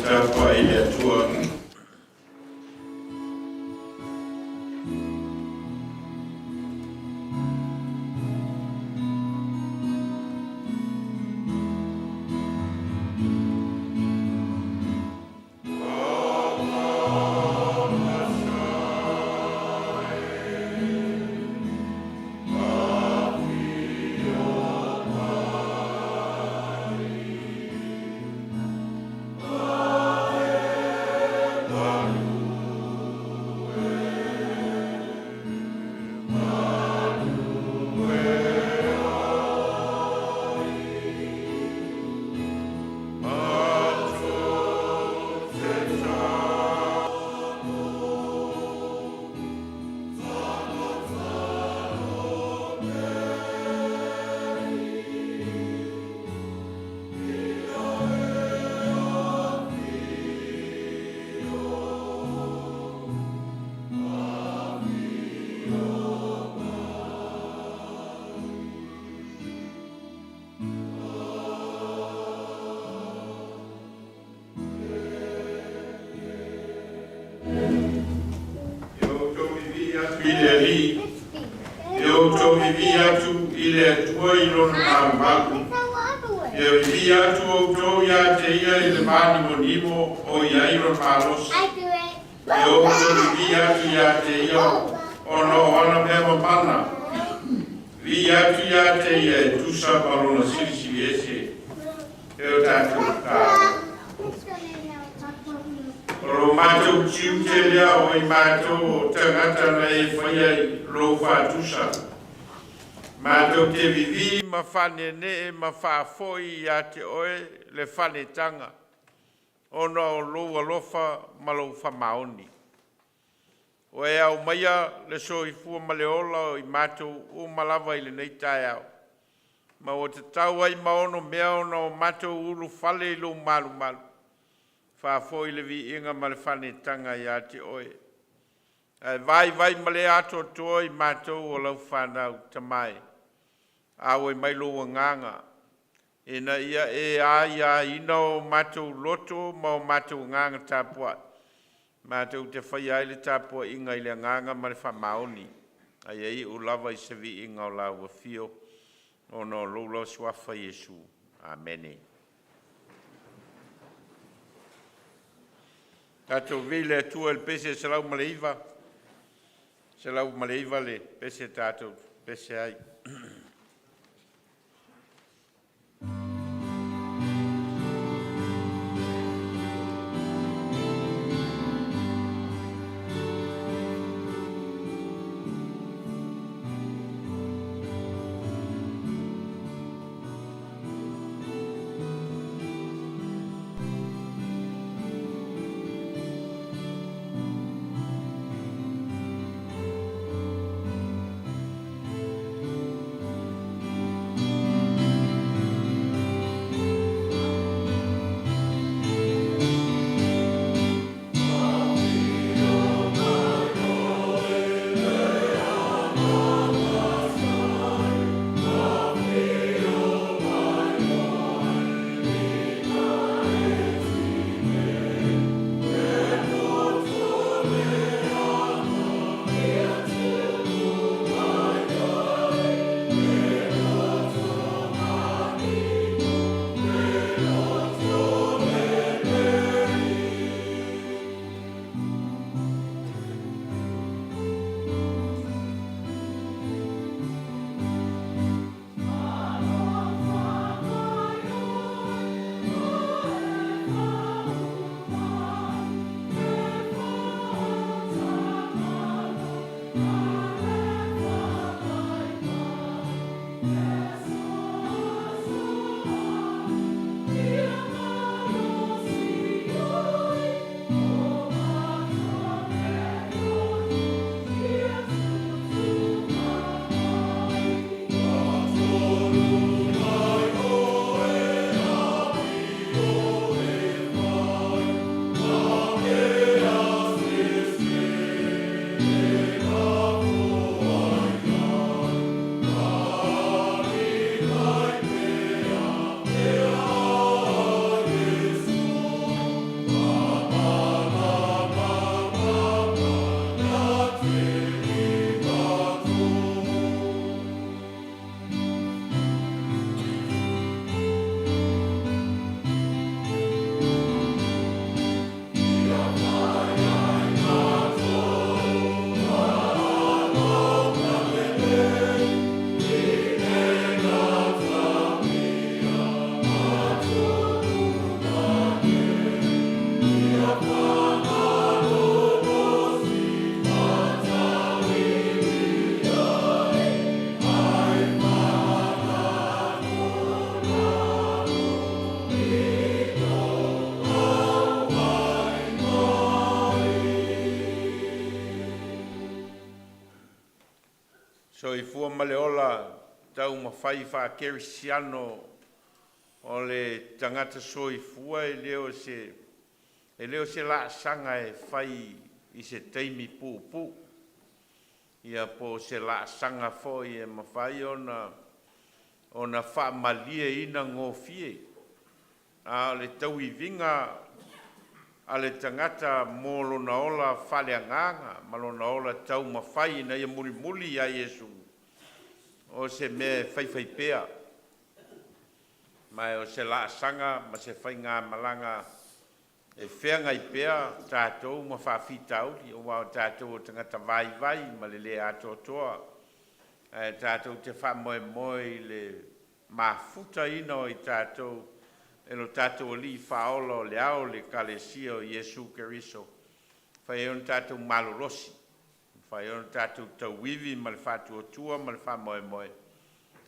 Tapuai i le Atua. Ia outou vivii atu i le Alii, ia outou vivii atu i le Atua i lona malumalu. Ia vivii atu outou ia te ia i le mānimonimo o i ai lona malosi. Ia outou vivii atu ia te ia ona o ana mea mamana. Vivii atu ia te ia e tusa ma lona silisili ese. E o tatou tatalo. O lo matou tiute lea o i matou o tagata na e faia i lou faatusa. Matou te vivii ma faaneenee ma faafoi ia te Oe le faanetaga, ona o lou alofa ma lou faamaoni. Ua e aumaia le soifua ma le ola o i matou uma lava i lenei taeao, ma ua tatau ai ma onomea ona o matou ulufale i lou malumalu, faafoi le viiga ma le faanetaga ia te Oe. Ae vaivai ma le atoatoa i matou o lau fanau, Tama e, auai mai lou agaga ina ia e aiaina o matou loto ma o matou agaga tapuai, matou te faia ai le tapuaiga i le agaga ma le faamaoni, a ia iu lava i se viiga o lau afio, ona o lou lava Suafa Iesu. Amene. Tatou viia le Atua i le pese 109, 109 le pese tatou te pepese ai. Soifua ma le ola taumafai faakerisiano o le tagata soifua e le o se e le o se laasaga e fai i se taimi puupuu, ia po o se laasaga foi e mafai ona faamalieina gofie, a o le tauiviga a le tagata mo lona ola faaleagaga ma lona ola taumafai ina ia mulimuli ia Iesu, o se mea e faifaipea. Ma o se laasaga ma se faigamalaga e feagai pea tatou ma faafitauli aua o tatou o tagata vaivai ma le le atoatoa, ae tatou te faamoemoe i le mafutaina o i tatou e lo tatou Alii Faaola o le Ao o le Ekalesia o Iesu Keriso, e mafai ai ona tatou malolosi, e mafai ai ona tatou tauivi ma le faatuatua ma le faamoemoe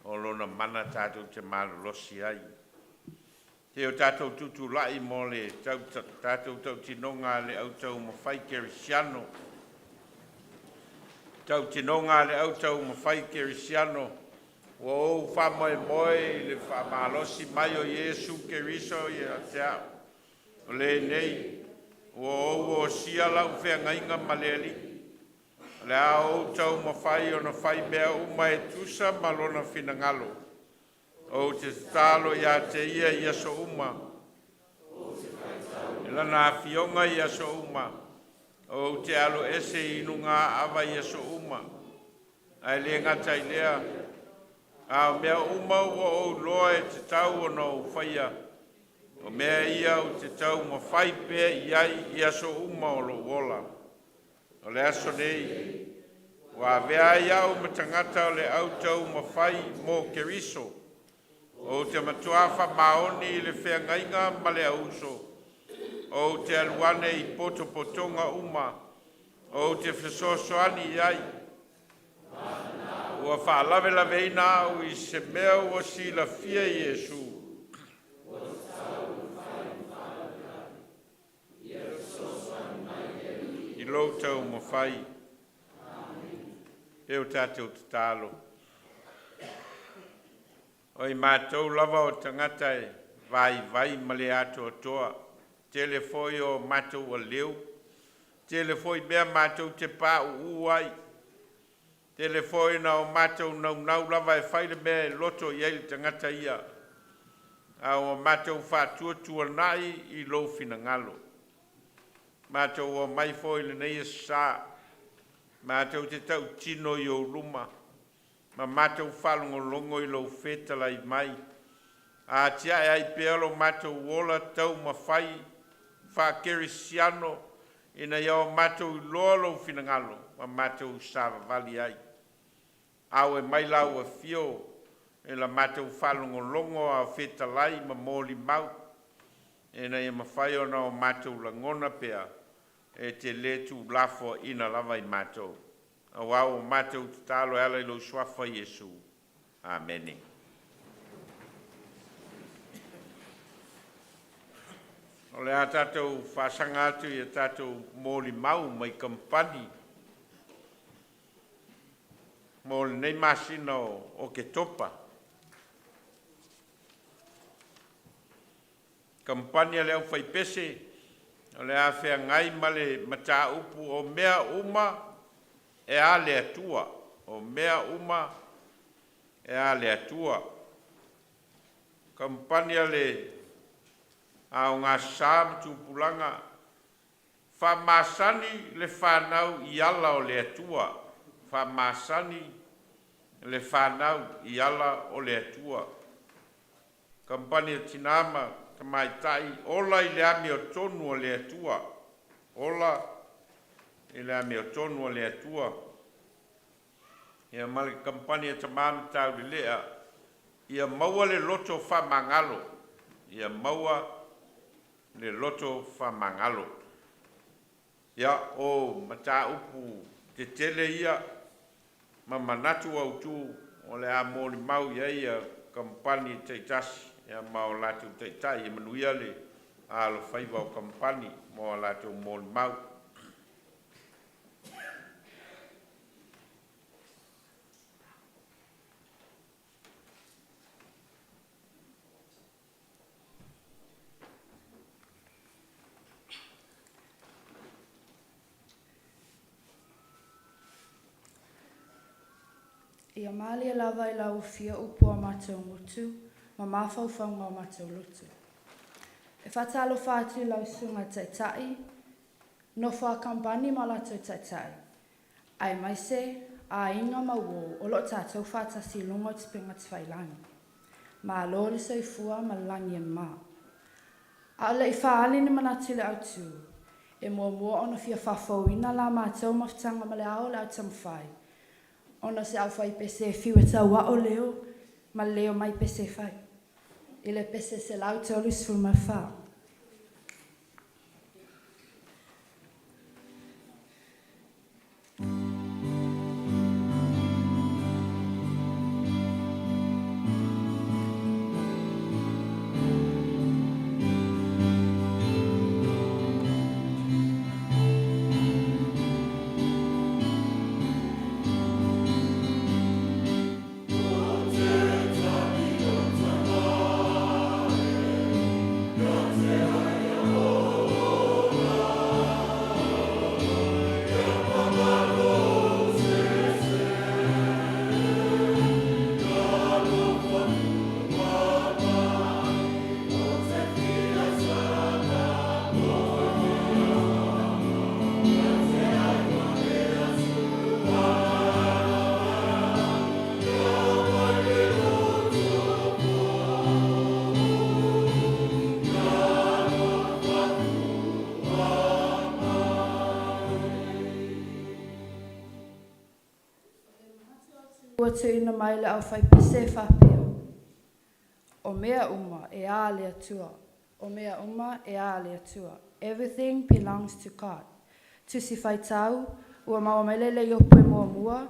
o Lona mana tatou te malolosi ai. Se i o tatou tutulai mo le tatou tautinoga a le au taumafai kerisiano. Tautinoga a le Au Taumafai Kerisiano, ua ou faamoemoe i le faamalosi mai o Iesu Keriso ia te a'u, o lenei ua ou osia lau feagaiga ma le Alii. O le a ou taumafai ona fai mea uma e tusa ma Lona finagalo. Ou te tatalo ia te Ia i aso uma, i Lana afioga i aso uma, ou te aloese i inuga ava i aso uma, ae le gata i lea, a o mea uma ua ou iloa e tatau ona ou faia, o mea ia ou te taumafai pea i ai i aso uma o lou ola. O le aso lenei ua avea ai au ma tagata o le au taumafai mo Keriso. Ou te matua faamaoni i le feagaiga ma le auuso. Ou te alu ane i potopotoga uma, ou te fesoasoani i ai. Ua faalavelaveina au i se mea ua silafia e Iesu, i lou taumafai e o tatou tatalo. O i matou lava o tagata e vaivai ma le atoatoa, tele foi o matou aleu, tele foi mea matou te pauu ai, tele foi na o matou naunau lava e fai le mea e loto i ai le tagata ia, a ua matou faatuatuanai i lou finagalo. Matou omai foi i lenei aso sa, matou te tautino i ou luma ma matou faalogologo i lou fetalai mai. Atiae ai pea lo matou ola taumafai faakerisiano ina ia o matou iloa lou finagalo ma matou savavali ai. Auai mai lau afio i la matou faalogologo a o fetalai ma molimau ina ia mafai ona o matou lagona pea e te le tuulafoaina lava i matou. Aua ua matou tatalo e ala i lou suafa Iesu. Amene. O le a tatou faasaga atu i a tatou molimau mai kamupani mo lenei masina o Oketopa. Kamupani a le Aufaipese o le a feagai ma le mataupu o mea uma e a le Atua. O mea uma e a le Atua. Kamupani a le Aogasa ma Tupulaga, faamasani le fanau i ala o le Atua. Faamasani le fanau i ala o le Atua. Kamupani a Tina ma Tamaitai, ola i le amiotonu a le Atua. Ola i le amiotonu a le Atua. Ia ma le kamupani a Tama ma Taulelea, ia maua le loto faamagalo. Ia maua le loto faamagalo. Ia, o mataupu tetele ia ma manatu autu o le a molimau i ai ia kamupani taitasi ia ma o latou taitai e manuia le alofaiva o kamupani mo a latou molimau. Ia malie lava i lau afio upu a matou gutu ma mafaufauga o matou loto. E faatalofa atu i lau Susuga Taitai, nofo a kamupani ma latou taitai, aemaise aiga ma uo o lo o tatou faatasi i luga o upega tafailagi. Malo le soifua ma le lagi e mama. A o le i faaali ni manatu i le autu, e muamua ona fia faafouina la matou mafutaga ma le ao o le au taumafai, ona o se aufaipese e fiu e tauao leo ma le leo mai pese e fai. I le pese 134. Ua tuuina mai le aufaipese e faapea, O mea uma e a le Atua. O mea uma e a le Atua. Everything belongs to God. Tusi Faitau, ua maua mai le Iopu e muamua,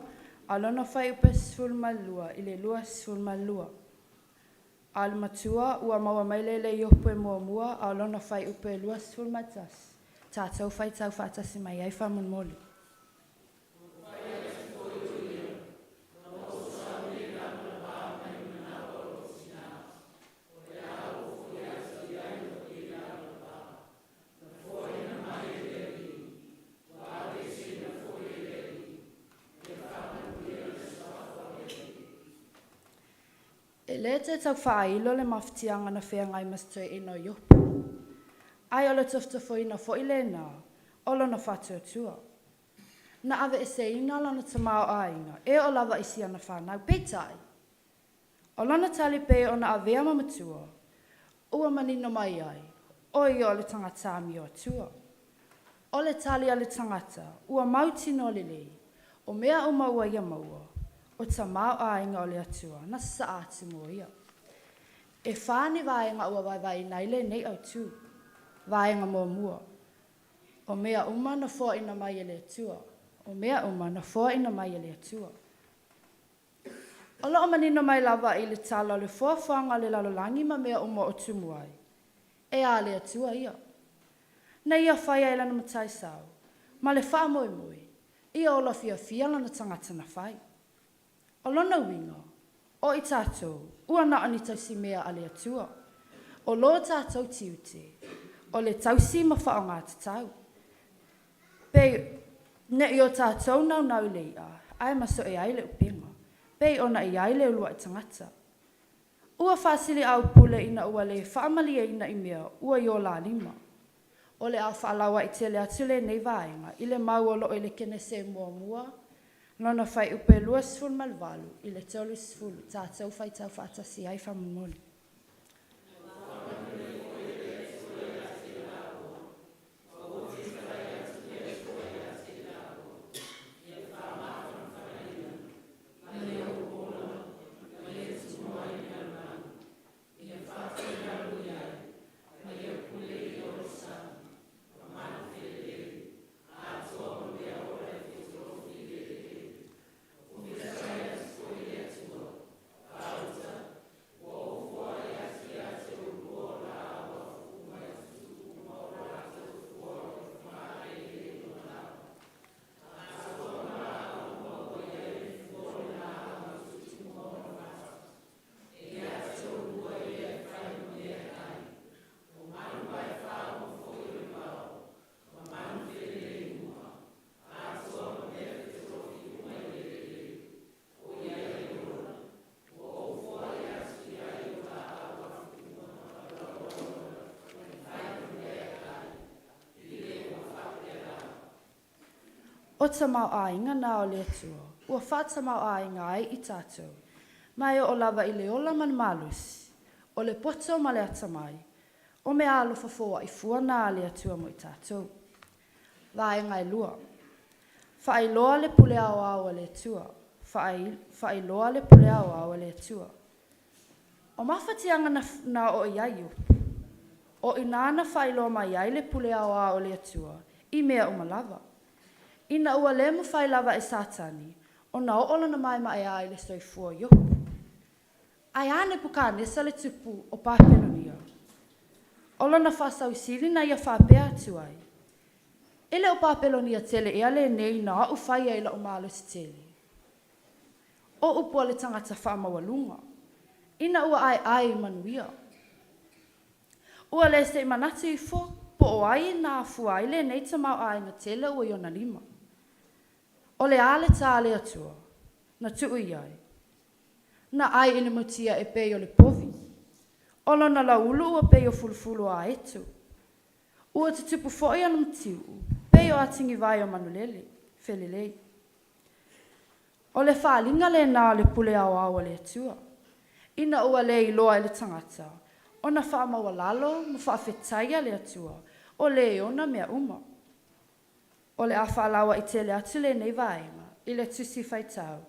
a lona fuaiupu e 12 i le 22. A o le matua, ua maua mai le Iopu e muamua, a o lona fuaiupu e 21. Tatou faitau faatasi mai ai faamolemole. E le te tau faailo le mafatiaga na feagai ma se toeaina o Iopu. Ai o le tofotofoina foi lena o lona faatuatua. Na aveeseina lona tamaoaiga e oo lava i siana fanau. Peitai, o lona tali pei ona avea ma matua, ua manino mai ai, o ia o le tagata amio atua. O le tali a le tagata, ua mautinoa lelei, o mea uma ua ia maua, o tamaoaiga o le Atua na sasaa atu mo ia. E fa ni vaega ua vaevaeina ai lenei autu. Vaega muamua, o mea uma na foaina mai e le Atua. O mea uma na foaina mai e le Atua. O loo manino mai lava i le tala o le foafoaga o le lalolagi ma mea uma o tumu ai. E a le Atua ia. Na ia fai ai lana mataisau, ma le faamoemoe, ia ola fiafia lana tagata na fai. O lona uiga, o i tatou, ua na o ni tausimea a le Atua. O lo tatou tiute, o le tausi ma faaaoga tatau. Pe ne i o tatou naunau i le i'a, ae masoe ai le upega, pei ona i ai le uluai tagata. Ua faasiliaupule ina ua le faamalieina i mea ua i o la lima. O le a faalauaitele atu lenei vaega i le mau o loo i le Kenese muamua, lona fuaiupu e 28 i le 30. Tatou faitau faatasi ai faamolemole. O tamaoaiga na o le Atua, ua faatamaoaiga ai i tatou, ma e oo lava i le ola ma le malosi, o le poto ma le atamai, o meaalofa foai fua na a le Atua mo i tatou. Vaega e 2. Faailoa le pule aoao a le Atua. Faailoa le pule aoao a le Atua. O mafatiaga na oo i ai Iopu, o i ina na faailoa mai ai le pule aoao o le Atua i mea uma lava. Ina ua le mafai lava e Satani ona oo lona maemaea i le soifua o Iopu. Ae a Nepukanesa le tupu o Papelonia? O lona faasauisili na ia faapea atu ai, E le o Papelonia tele ea lenei na aʻu faia i la'u malosi tele? O upu a le tagata faamaualuga, ina ua aeae i manuia. Ua le se i manatu ifo po o ai na afua ai lenei tamaoaiga tele ua i ona lima. O le a le tā a le Atua na tuu i ai? Na ai i le mutia e pei o le povi. O lona lauulu ua pei o fulufulu o aeto. Ua tutupu foi ona matiuu pei o atigivai o manulele felelei. O le faaaliga lena o le pule aoao a le Atua, ina ua le iloa e le tagata ona faamaualalo ma faafetaia le Atua o le e ona mea uma. O le a faalauaitele atu lenei vaega i le Tusi Faitau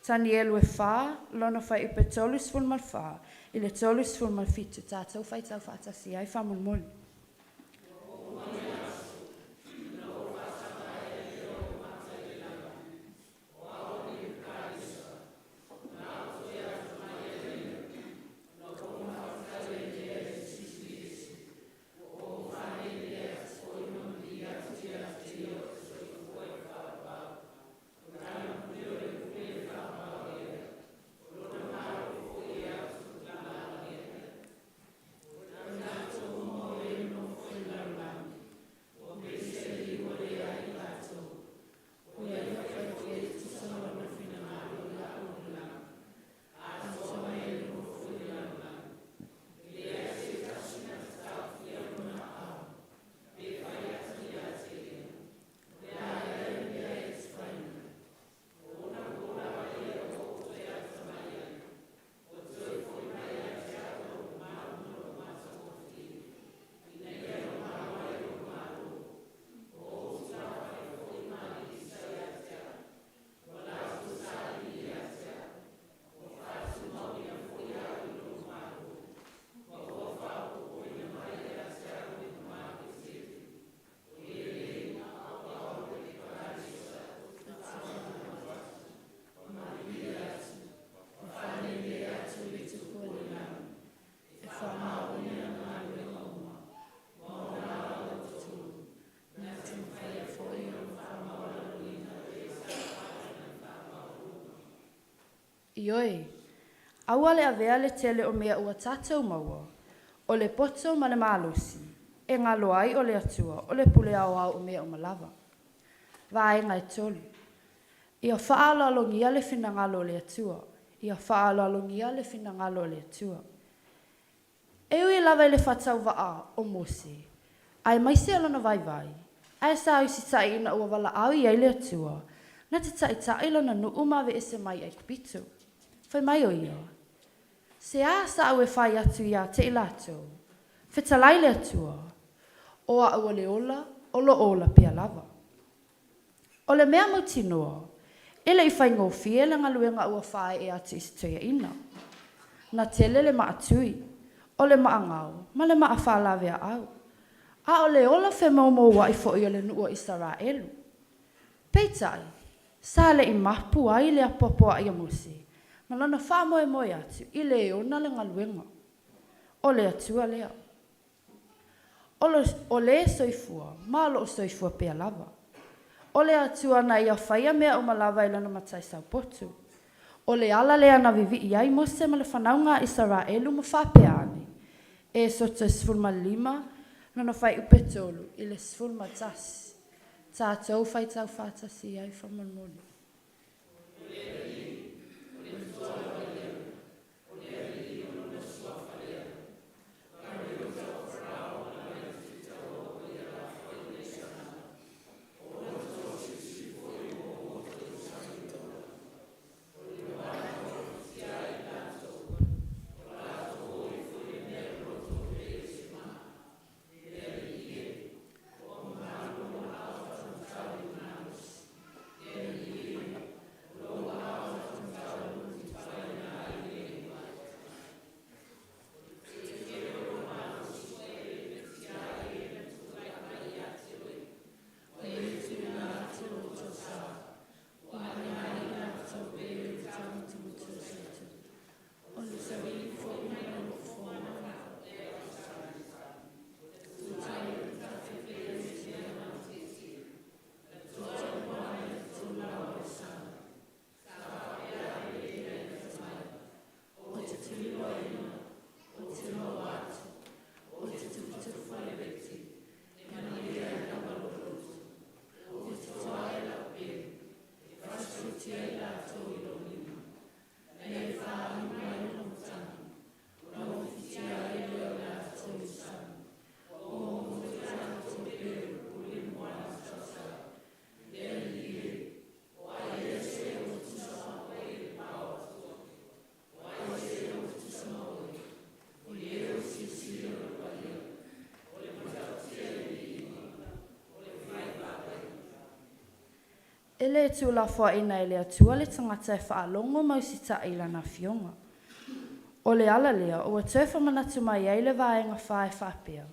Tanielu e 4, lona fuaiupu e 34 i le 37, tatou faitau faatasi ai faamolemole. Ioe, aua le avea le tele o mea ua tatou maua, o le poto ma le malosi, e galo ai o le Atua o le pule aoao o mea uma lava. Vaega e 3. Ia faaaloalogia le finagalo o le Atua. Ia faaaloalogia le finagalo o le Atua. E ui lava i le faatauvaa o Mose, aemaise o lona vaivai, ae sa usitai ina ua valaau i ai le Atua, na te taitai lona nuu ma aveese mai Aikupito. Fai mai o ia, Se a saʻu e fai atu ia te i latou, Fetalai le Atua, o au o le ola, o loo ola pea lava. O le mea mautinoa, e le i faigofie le galuega ua faaee atu i si toeaina. Na tele le maatui, o le maagao ma le maafaalaveaau, a o le ola femoumouai foi o le nuu o Isaraelu. Peitai, sa le i mapu ai le apoapoai a Mose ma lona faamoemoe atu i le ona le galuega. O le Atua lea. O le soifua ma o loo soifua pea lava. O le Atua na ia faia mea uma lava i lona matai saupoto. O le ala lea na vivii ai Mose ma le fanauga a Isaraelu ma faapea ane, Esoto 15, lona fuaiupu e 3 i le 11. Tatou faitau faatasi ai faamolemole. E lē tuulafoaina e le Atua le tagata e faalogo ma usitaʻi i Lana Afioga. O le ala lea ua toe faamanatu mai ai le vaega fa e faapea,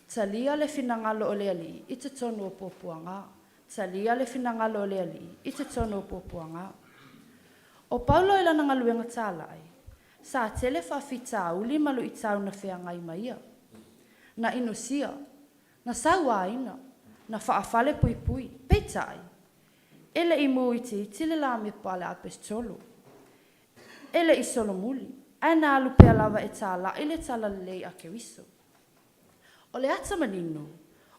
Talia le finagalo o le Alii i totonu o puapuaga. Talia le finagalo o le Alii i totonu o puapuaga. O Paulo i lana galuega tālaʻi, sa tele faafitauli ma luʻitau na feagai ma ia. Na inosia, na sauaina, na faafalepuipui, peitai, e le i mū itiiti le lamepa a le Apesetolo. E le i solomuli, ae na alu pea lava e tālaʻi le talalelei a Keriso. O le ata manino,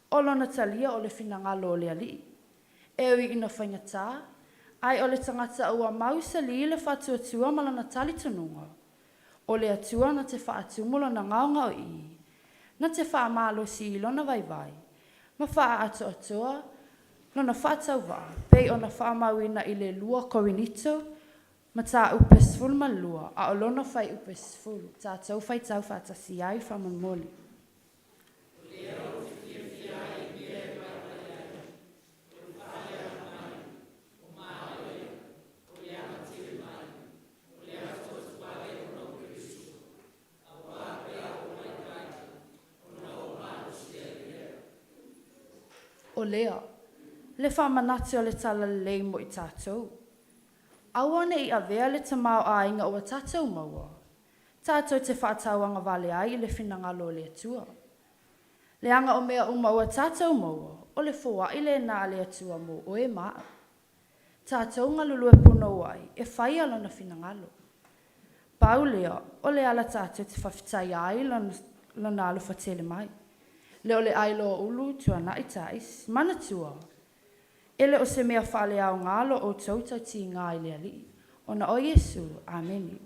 o lona talia o le finagalo o le Alii. E ui ina faigata, ae o le tagata ua mausali le faatuatua ma lona talitonuga, o le Atua na te faatumu lona gaogaoii, na te faamalosi i lona vaivai, ma faaatoatoa lona faatauvaa pei ona faamauina i le 2 Korinito mataupu 12 a o lona fuaiupu 10. Tatou faitau faatasi ai faamolemole. O lea, le faamanatu o le talalelei mo i tatou. Aua ne i avea le tamaoaiga ua tatou maua, tatou te faatauagavale ai i le finagalo o le Atua. Leaga o mea uma ua tatou maua, o le foai lena a le Atua mo oe ma aʻu. Tatou galulue punouai e faia lona finagalo. Pau lea o le ala tatou te faafetaia ai lona alofa tele mai. Le o le ailoa ulu tuanai taisi. Manatua, e le o se mea faaleaoga lo outou tautiga i le Alii. Ona o Iesu. Amene.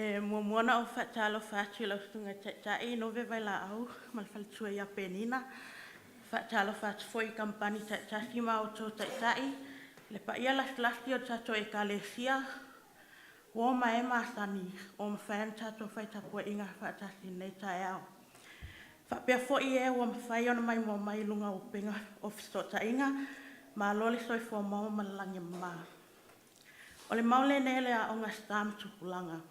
E muamua ona ou faatalofa atu i lau Susuga i le Taitai Nove Vailaau ma le faletua ia Penina. E faatalofa atu foi i kamupani taitasi ma outou taitai, le paia lasilasi o le tatou Ekalesia, uo ma e masani ua mafai ona tatou fai tapuaiga faatasi i lenei taeao. E faapea foi e ua mafai ona maimoa mai i luga o upega o fesootaiga, malo le soifua maua ma le lagi e mama. O le mau lenei o le Aoga Sa ma Tupulaga.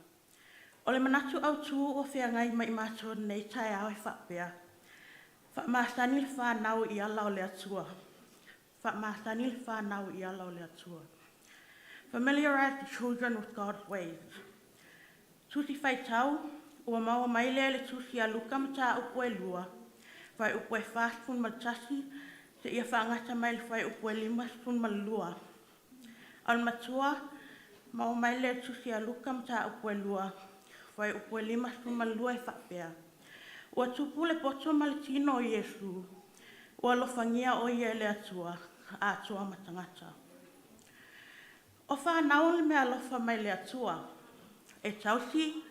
O le manatu autu ua feagai ma i matou i lenei taeao e faapea, faamasani le fanau i ala o le Atua. Faamasani le fanau i ala o le Atua. Familiarize the children with God's ways. Tusi Faitau, ua maua mai lea i le Tusi a Luka mataupu e 2, fuaiupu e 41 seia faagata mai le fuaiupu e 52. O le matua, maua mai lea i le Tusi a Luka mataupu e 2, fuaiupu e 52 e faapea, Ua tupu le poto ma le tino o Iesu, ua alofagia o ia e le Atua, atoa ma tagata. O fanau le meaalofa mai le Atua, e tausi,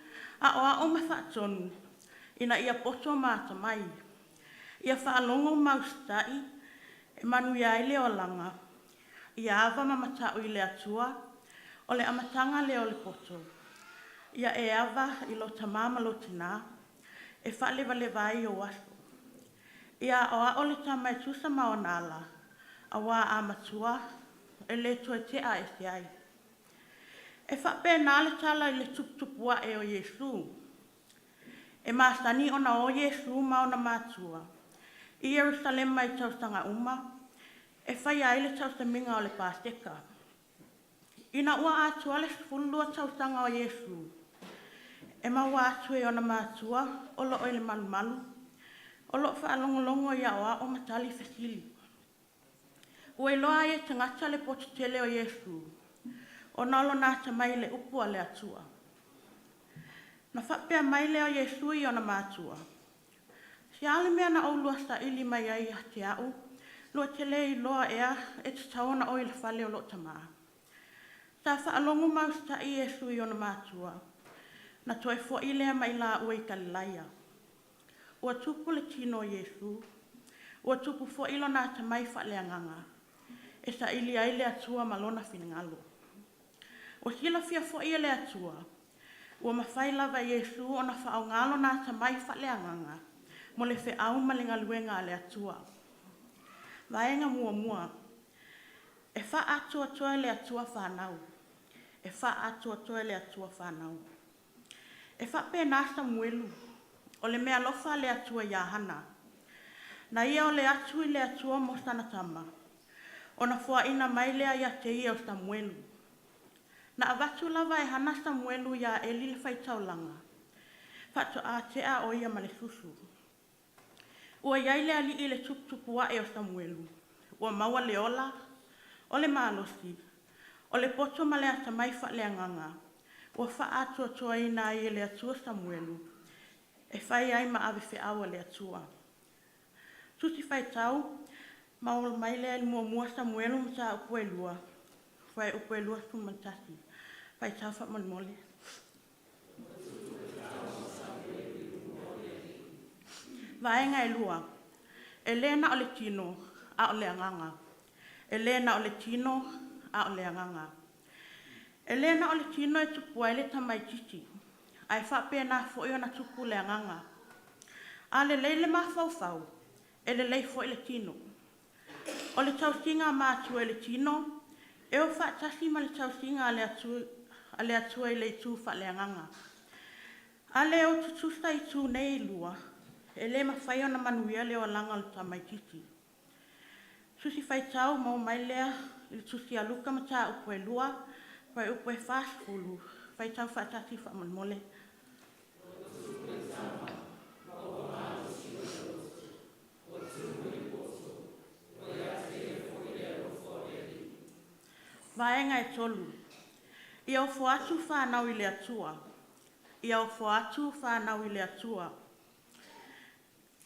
aoao ma faatonu, ina ia poto ma atamai. Ia faalogo ma usitai, e manuia ai le olaga, ia ava ma mata'u i le Atua, o le amataga lea o le poto. Ia e ava i lo tamā ma lo tinā, e faalevaleva ai ou aso. Ia aoao le tama e tusa ma ona ala, auā a matua, e le toe tea ese ai. E faapena le tala i le tuputupu ae o Iesu. E masani ona o Iesu ma ona matua i Ierusalema i tausaga uma, e faia ai le tausamiga o le Paseka. Ina ua atoa le 12 tausaga o Iesu, e maua atu e ona matua o loo i le malumalu, o loo faalogologo i aoao ma tali fesili. Ua iloa ai e tagata le poto tele o Iesu, ona o lona atamai i le upu a le Atua. Na faapea mai lea o Iesu i ona matua, Se a le mea na oulua saili mai ai ia te au, lua te le iloa ea e tatau ona ou i le fale o loo Tamā? Sa faalogo ma usita'i Iesu i ona matua, na toe fo'i lea mai laua i Kalilaia. Ua tupu le tino o Iesu, ua tupu foi lona atamai faaleagaga, e saili ai le Atua ma lona finagalo. Ua silafia foi e le Atua, ua mafai lava e Iesu ona faaaoga lona atamai faaleagaga mo le feau ma le galuega a le Atua. Vaega muamua, e faaatoatoa e le Atua fanau. E faaatoatoa e le Atua fanau. E faapena Samuelu, o le meaalofa a le Atua ia Hana. Na ia ole atu i le Atua mo sana tama, ona foaina mai lea ia te ia o Samuelu. Na avatu lava e Hana Samuelu iā Eli le faitaulaga, faatoa tea o ia ma le susu. Ua i ai le alii i le tuputupu ae o Samuelu, ua maua le ola, o le malosi, o le poto ma le atamai faaleagaga, ua faaatoatoaina ai e le Atua Samuelu, e fai ai ma avefeau a le Atua. Tusi Faitau, ma mai lea i le muamua Samuelu mataupu e 2, fuaiupu e 21. Faitau faamolemole. Vaega e 2, e le na o le tino, a o le agaga. E le na o le tino, a o le agaga. E le na o le tino e tupu ai le tamaitiiti, ae faapena foi ona tupu le agaga. A lelei le mafaufau, e lelei foi le tino. O le tausiga a matua i le tino, e o faatasi ma le tausiga a le Atua i le itu faaleagaga. A le o tutusa itu nei e lua, e le mafai ona manuia le olaga o le tamaitiiti. Tusi Faitau maua mai lea i le Tusi a Luka mataupu e 2, fuaiupu e 40, faitau faatasi faamolemole. Vaega e 3, ia ofo atu fanau i le Atua. Ia ofo atu fanau i le Atua.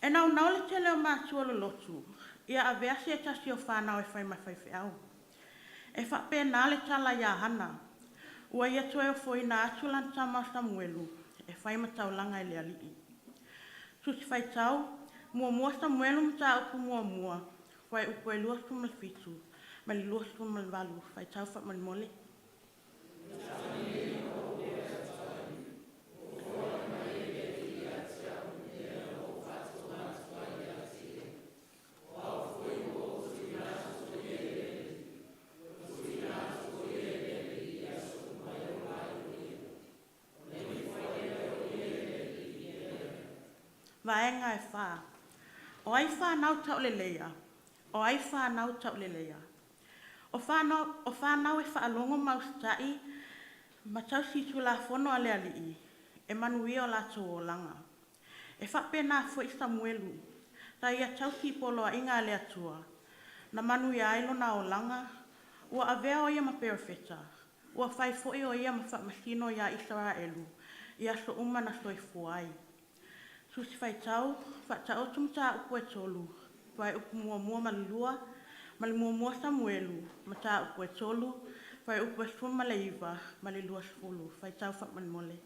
E naunau le tele o matua lolotu, ia avea se tasi o fanau e fai ma faifeau. E faapena le tala ia Hana, ua ia toe ofoina atu lana tama o Samuelu e fai ma taulaga i le Alii. Tusi Faitau, muamua Samuelu mataupu muamua, fuaiupu e 27 ma le 28, faitau faamolemole. Vaega e 4. O ai whānau tauleleia? O ai whānau tauleleia? O whānau e whaalogo ma usita'i ma tausi tulafono a le alii, e manuia o latou olaga. E faapena foi Samuelu, sa ia tausi i poloaiga a le Atua, na manuia ai lona olaga, ua avea o ia ma perofeta, ua fai foi o ia ma faamasino ia Isaraelu, i aso uma na soifua ai. Tusi Faitau, faataoto mataupu e 3, fuaiupu 1 ma le 2, ma le muamua Samuelu, mataupu e 3, fuaiupu e 19 ma le 20. Faitau faamolemole.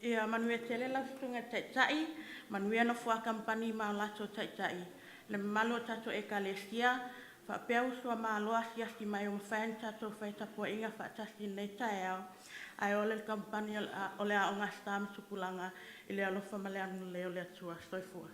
Ia manuia tele lau susuga i le Taitai, manuia nofoa kamupani ma o latou taitai, le mamalu o tatou ekalesia, faapea uso a Malo asiasi mai ua mafai ona tatou fai tapuaiga faatasi i lenei taeao, ae ola le kamupani o le Aoga Sa ma Tupulaga i le alofa ma le agalelei o le Atua. Soifua.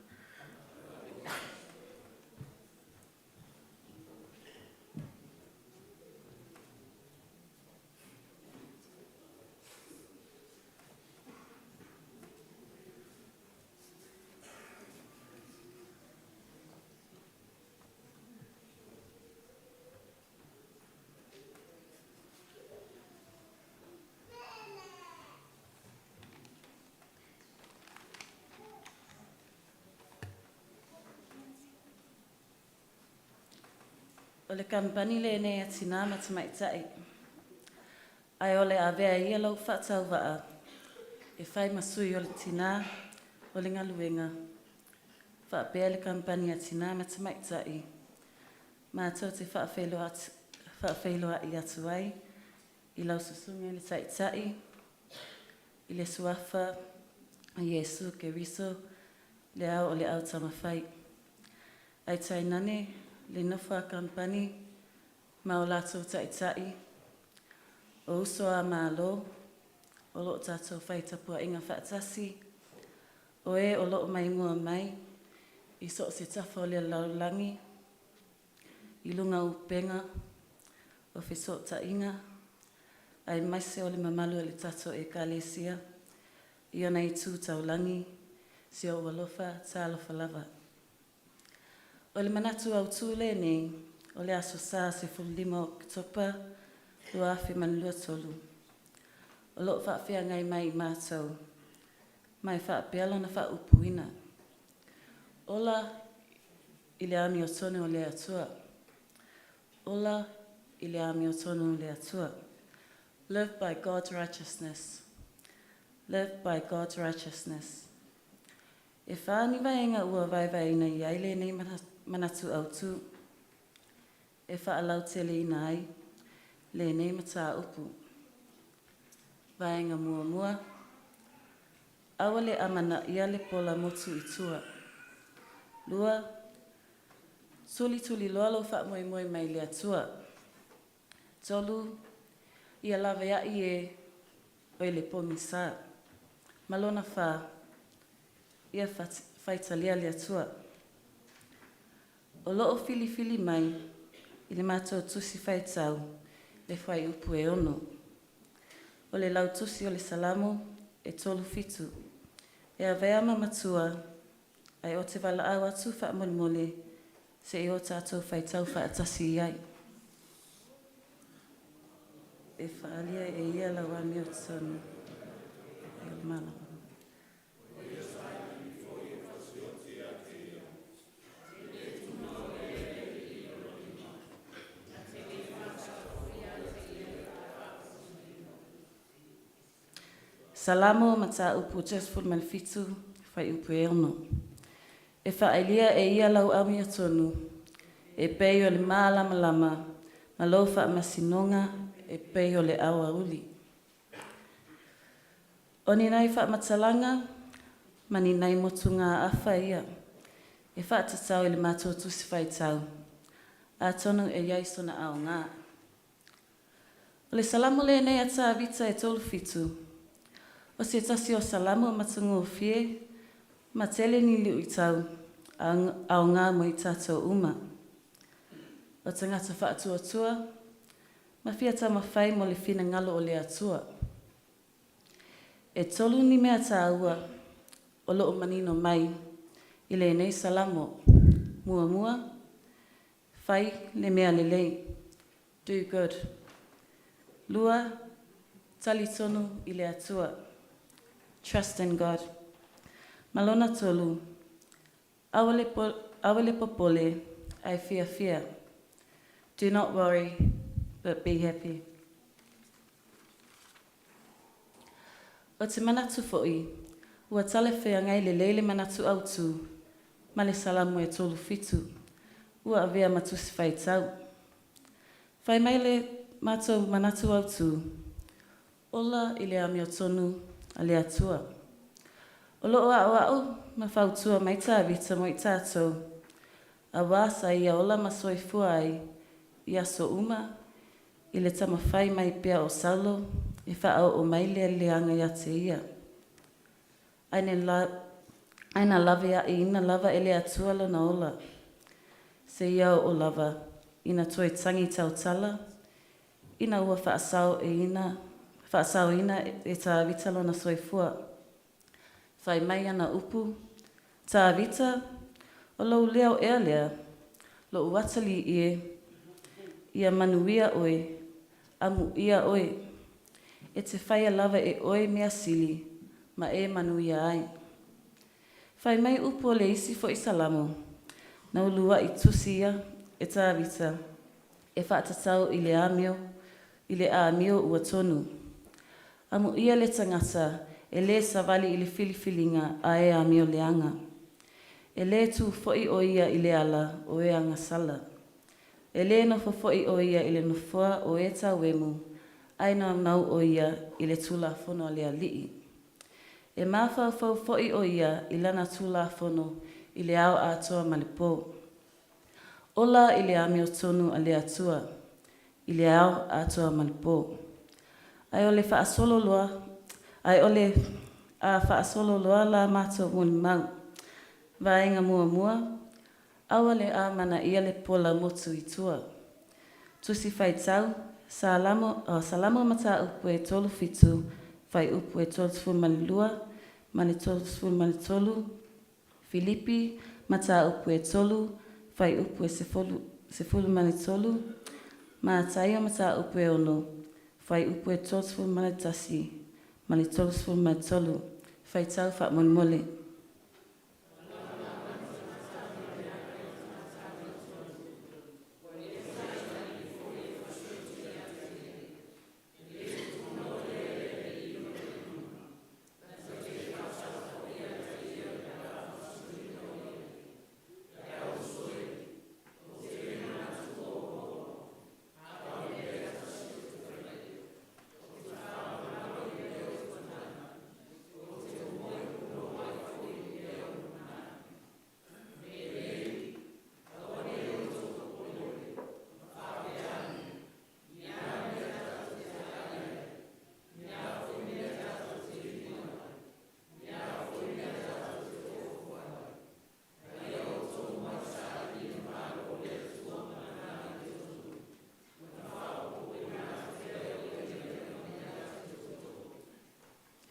O le kamupani lenei a tinā ma tamaitai, ae o le a avea ia lou faatauvaa e fai ma sui o le tinā o le galuega faapea le kamupani a Tinā ma Tamaitai matou te faafeiloai atu ai i lau Susuga i le Taitai i le Suafa o Iesu Keriso le Ao o le Ao Taumafai, ae tainane le nofo a kamupani ma o latou taitai, o uso a Malo o loo tatou fai tapuaiga faatasi, o e o loo maimoa mai i so o se tafa o le lalolagi i luga o upega o fesootaiga aemaise o le mamalu o le tatou Ekalesia i ona itu taulagi. Si ou alofa talofa lava. O le manatu autu lenei o le Aso Sa 15 o Oketopa 2023 o loo faafeagai ma i matou ma e faapea lona faaupuina, “Ola i le Amiotonu a le Atua, Ola i le Amiotonu a le Atua.” Live by God's righteousness. Live by God's righteousness. E whā ni vaega ua vaevaeina i ai lenei manatu autu e faalauteleina ai lenei mataupu. Vaega muamua, aua le amanaia le pola motu i tua. 2, tulituliloa lou faamoemoe mai le Atua. 3, ia laveai e o i le pogisa. Ma lona 4, ia faitalia le Atua. O loo filifili mai i le matou tusi faitau le fuaiupu e 6. O le lautusi o le Salamo e 37. E avea ma matua ae ou te valaau atu faamolemole seia o tatou faitau faatasi ai. E faaalia e ia lau amiotonu e o le malamalama. Salamo Mataupu 37, fuaiupu e 6. E faaalia e ia lau amiotonu e pei o le malamalama ma lou faamasinoga e pei o le aoauli. O ni nai faamatalaga ma ni nai motugaafa ia e faatatau i le matou Tusi Faitau, atonu e i ai sona aoga. O le Salamo lenei a Tavita e 37, o se tasi o Salamo matagofie ma tele ni luitau aoga mo i tatou uma. O tagata faatuatua ma fia taumafai mo le finagalo o le Atua. E tolu ni mea tāua o loo manino mai i lenei Salamo. Muamua, fai le mea lelei. Do good. 2, talitonu i le Atua. Trust in God. Ma lona tolu, aua le popole ae fiafia. Do not worry, but be happy. O te manatu foi, ua talafeagai lelei le manatu autu ma le Salamo e 37, ua avea ma tusi faitau. Fai mai le matou manatu autu, ola i le amiotonu a le Atua. O loo aoao ma fautua mai Tavita mo i tatou, auā sa ia ola ma soifua ai i aso uma i le taumafai mai pea o Saulo e faaoo mai le leaga ia te ia. Ae na laveaiina lava e le Atua lona ola, seia oo lava ina toe tagi tautala ina ua faasaoina e Tavita lona soifua. Fai mai ana upu, “Tavita, o lou leo ea lea, lou atalii e, ia manuia oe, amuia oe, e te faia lava e oe mea sili ma e manuia ai.” Fai mai upu o le isi foi Salamo, na uluai tusia e Tavita. e faatatau i le amio i le amio ua tonu. Amuia le tagata e lē savali i le filifiliga a e amio leaga. E lē tu foi o ia i le ala o e agasala. E lē nofo foi o ia i le nofoa o e tauemu, ae naunau o ia i le Tulafono a le Alii. E mafaufau foi o ia i Lana Tulafono i le ao atoa ma le pō. Ola i le amiotonu a le Atua i le ao atoa ma le pō. Ae o le faasolo loa, ae o le a faasolo loa la matou molimau. Vaega muamua, aua le amanaia le pola motu i tua. Tusi Faitau, Salamo Salamo mataupu e 37, fuaiupu e 32 ma le 33, Filipi mataupu e 3, fuaiupu e 13, Mataio mataupu e 6, fuaiupu e 31 ma le 33. Faitau faamolemole.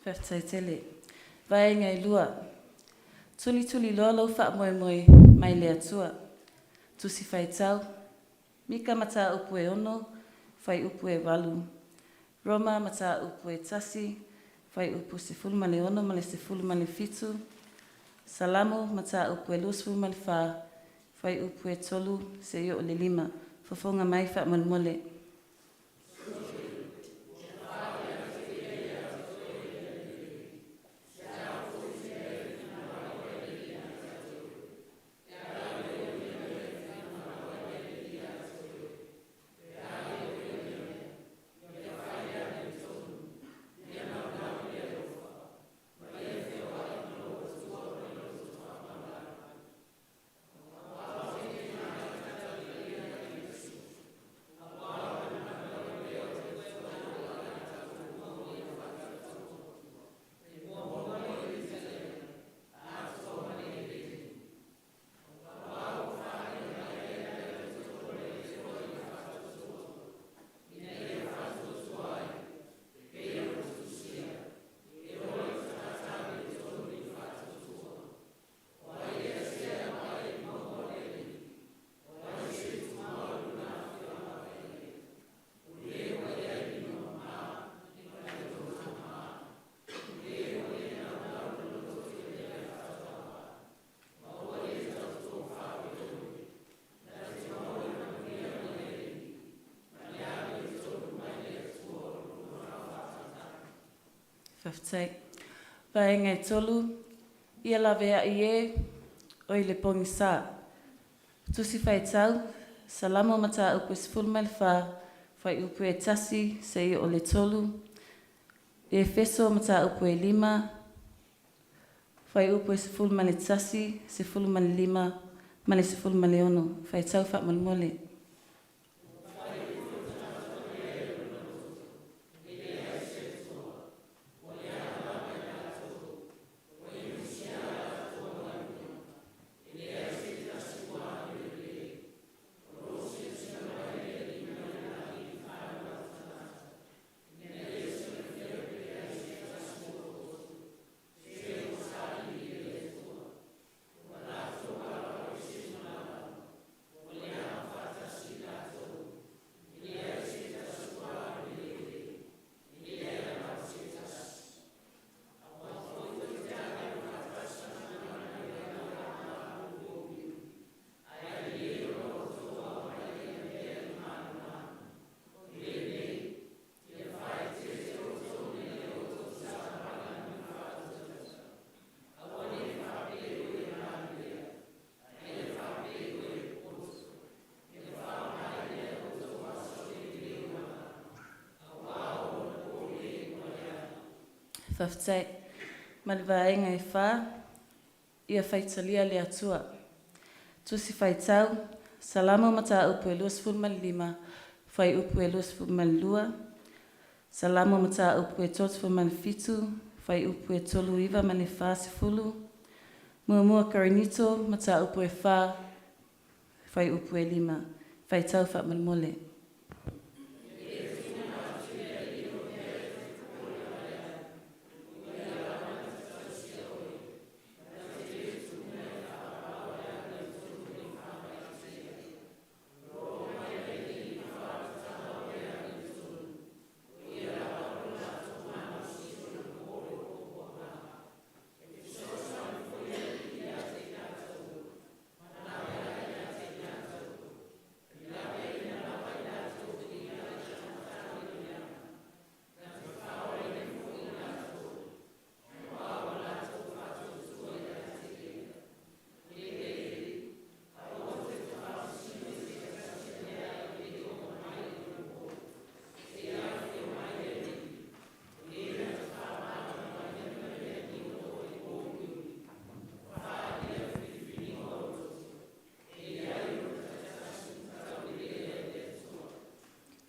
Faafetai tele. Vaega e lua, tulituliloa lou faamoemoe mai le Atua. Tusi Faitau, Mika mataupu e 6, fuaiupu e 8, Roma mataupu e 1, fuaiupu 16 ma le 17, Salamo mataupu e 24, fuaiupu e 3 seia oo i le 5. Fofoga mai faamolemole. Faafetai. Vaega e tolu, ia laveai e o i le pogisā. Tusi Faitau, Salamo mataupu e 14, fuaiupu e 1 seia oo i le 3, Efeso mataupu e 5, fuaiupu e 11, 15 ma le 16. Faitau faamolemole. Faafetai. Ma le vaega e fa, ia faitalia le Atua. Tusi Faitau, Salamo mataupu e 25, fuaiupu e 22, Salamo mataupu e 37, fuaiupu e 39 ma le 40, 1 Korinito mataupu e 4, fuaiupu e 5. Faitau faamolemole.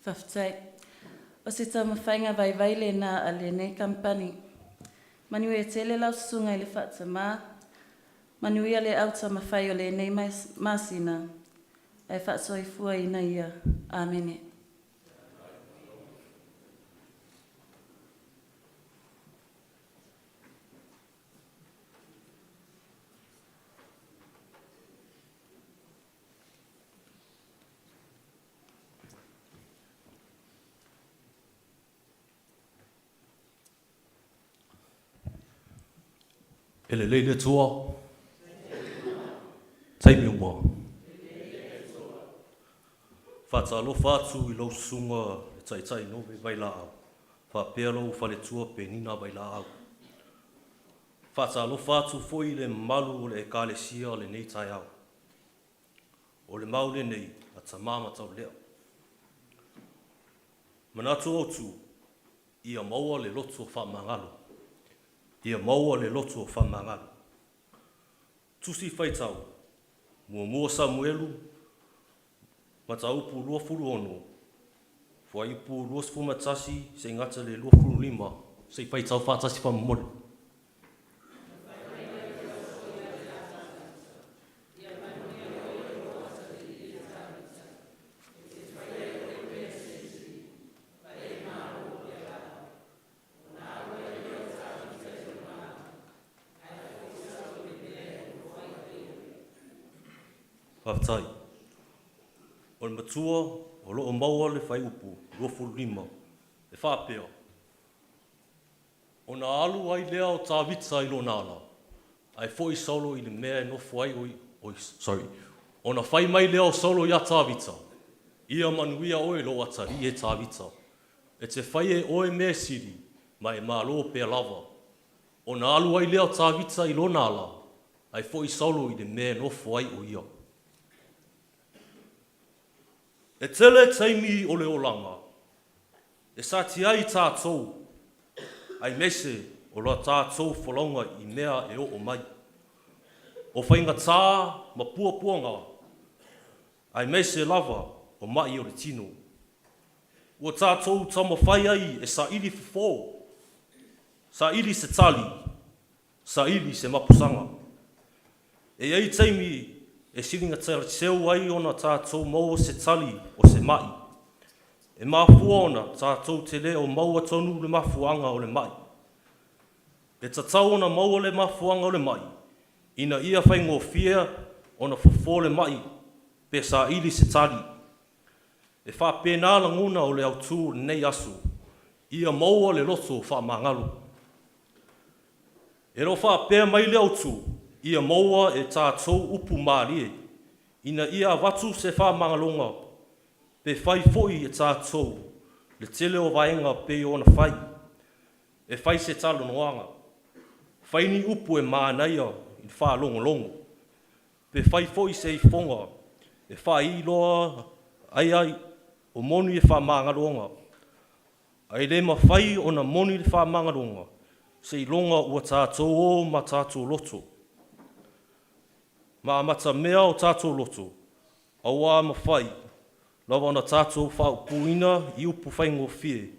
Faafetai. O se taumafaiga vaivai lenā a lenei kamupani. Manuia tele lau susuga i le Faatamā, manuia le autaumafai o lenei masina, ae faasoifuaina ia. Amene. E lelei le Atua. Taimi uma. Faatalofa atu i lau susuga le Taitai Nove Vailaau, faapea lou faletua Penina Vailaau. Faatalofa atu foi i le mamalu o le Ekalesia o lenei taeao. O le mau lenei a Tama ma Taulelea. Manatu autu, ia maua le loto faamagalo. Ia maua le loto faamagalo. Tusi Faitau, 1 Samuelu, Mataupu 26, Fuaiupu 21, seia gata i le 25, se i faitau faatasi faamolemole. Faafetai. O le matua o lo o maua le fuaiupu 25 e faapea, Ona alu ai lea o Tavita i lona ala, ae foi Saulo i le mea e nofo ai oi, sorry. Ona fai mai lea o Saulo iā Tavita, Ia manuia oe lou atalii e Tavita. E te fai e oe mea e sili, ma e malo pea lava. Ona alu ai lea o Tavita i lona ala, ae foi Saulo i le mea e nofo ai o ia. E tele taimi o le olaga, e satia ai tātou, aemaise o la tātou folauga i mea e oo mai. O faigata ma puapuaga, aemaise lava o mai o le tino. Ua tātou taumafai ai e saili fofo, saili se tali, saili se mapusaga. E i ai taimi e siliga seu ai ona tātou maua se tali o se mai. E mafua ona tātou te le o maua tonu le mafuaaga o le mai. E tatau ona maua le mafuaaga o le mai, ina ia faigofie ona fofo le mai pe saili se tali. E faapena lagona o le autu o lenei aso, ia maua le loto faamagalo. E le o faapea mai le autu, ia maua e tātou upu malie, ina ia avatu se faamagaloga pe fai foi e tātou le tele o vaega pei ona fai. E fai se talanoaga, fai ni upu e manaia i le faalogologo, pe fai foi se ifoga e faailoa ai ai o moni le faamagaloga. Ae le mafai ona moni le faamagaloga. seiloga ua tātou o ma tātou loto. Ma amatamea o tātou loto, auā mafai lava ona tātou faaupuina i upu faigofie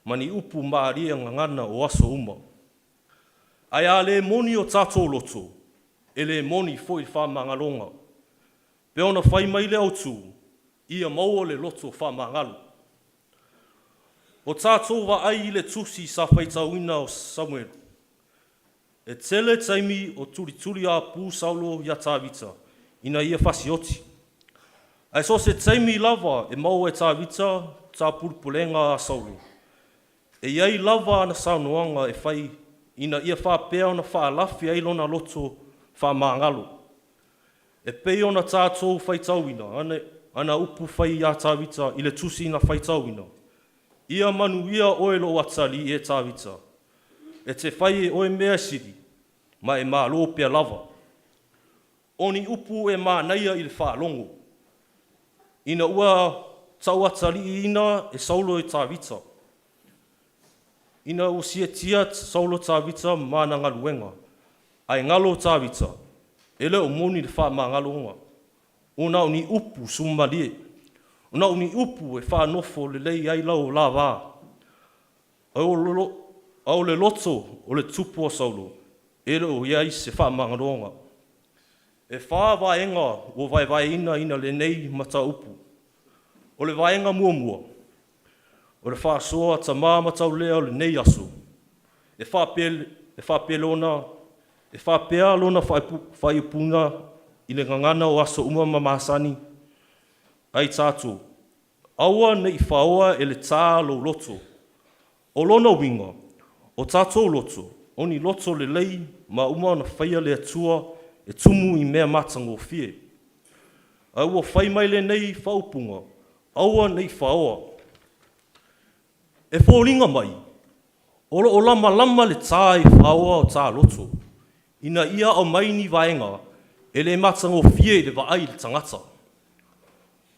ma ni upu malie gagana o aso uma. Ae a le moni o tātou loto, e le moni foi le faamagaloga. Pe ona fai mai le autū, ia maua le loto faamagalo. O tātou vaai i le tusi sa faitauina o Samuelu. E tele taimi o tulituliāpū Saulo iā Tavita ina ia fasioti. Ae so o se taimi lava e maua e Tavita tapulepulega a Saulo, e i ai lava ana saunoaga e fai ina ia faapea ona faalafi ai lona loto faamagalo. E pei ona tātou faitauina ana upu fai iā Tavita i le tusi na faitauina. Ia manuia oe lou atalii e Tavita. E te fai e oe mea sili, ma e malo pea lava. O ni upu e manaia i le faalogo. Ina ua tauataliiina e Saulo e Tavita. Ina ua siitia Saulo Tavita ma ana galuega, ae galo Tavita, e le o moni le faamagaloga. Ona o ni upu sumalie. Ona o ni upu e faanofo lelei ai lau la va. A o le loto o le tupu o Saulo, e le o i ai se faamagaloga. E whā vaega ua vaevaeina ina lenei mataupu. O le vaega muamua, o le faasoa tamā mataulea o lenei aso, e faapea lona faaiupuga i le gagana o aso uma ma masani ai tatou, aua ne i faoa e le tā lou loto. O lona uiga, o tātou loto, o ni loto lelei ma uma ona faia le Atua e tumu i mea matagofie. Ae ua fai mai lenei faaupuga, aua ne i faoa. E foliga mai, o lo o lamalama le tā i faoa o tā loto, ina ia aumai ni vaega e le matagofie i le vaai i le tagata.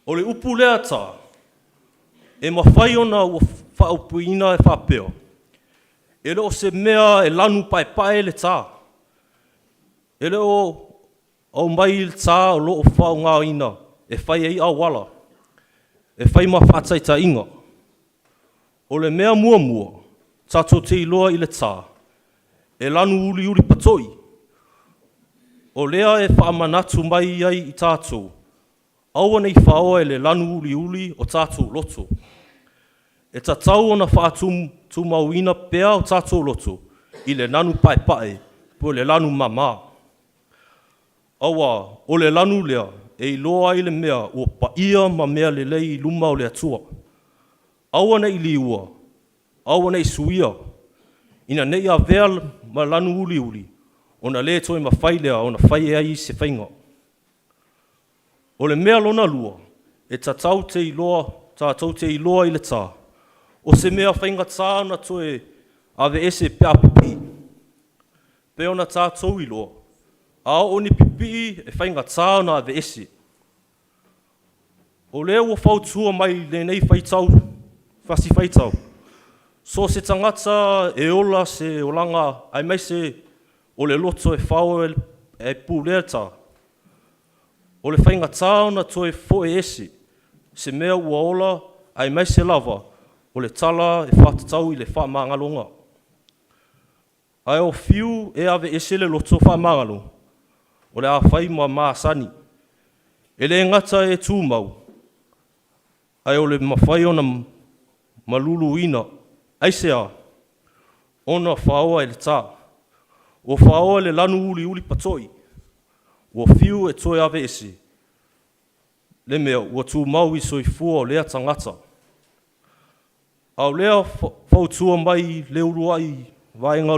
O le upu lea tā, e mafai ona ua faaupuina e faapea, e le o se mea e lanu paepae le tā. E le o aumai le tā o lo o faaaogaina e fai ai auala, e fai ma faataitaiga. O le mea muamua tatou te iloa i le tā, e lanu uliuli patoi. O lea e faamanatu mai ai i tatou, aua ne i faoa e le lanu uliuli o tatou loto. E tatau ona faatumauina pea o tatou loto i le lanu paepae po o le lanu mama. Aua o le lanu lea e iloa ai le mea ua paia ma mea lelei i luma o le Atua. Aua ne i liua, aua ne i suia, ina ne i avea ma lanu uliuli, ona le toe mafai lea ona fai ai se faiga. O le mea lona lua, e tatau te iloa, tatou te iloa i le tā, o se mea faigata ona toe aveese pe a pipii. Pe ona tatou iloa, a oo ni pipii e faigata ona aveese. O lea ua fautua mai lenei faitau, fasi faitau, so o se tagata e ola se olaga aemaise o le loto e fao e pulea le tā, o le faigata ona toe foe ese se mea ua ola aemaise lava o le tala e faatatau i le faamagaloga. Ae o fiu e aveese le loto faamagalo, o le a fai ma masani. E le gata e tumau, ae o le mafai ona maluluina. Aisea? Ona faoa e le tā. Ua faoa e le lanu uliuli patoi. Ua fiu e toe aveese le mea ua tumau i soifua o lea tagata. A o lea fautua mai le uluai vaega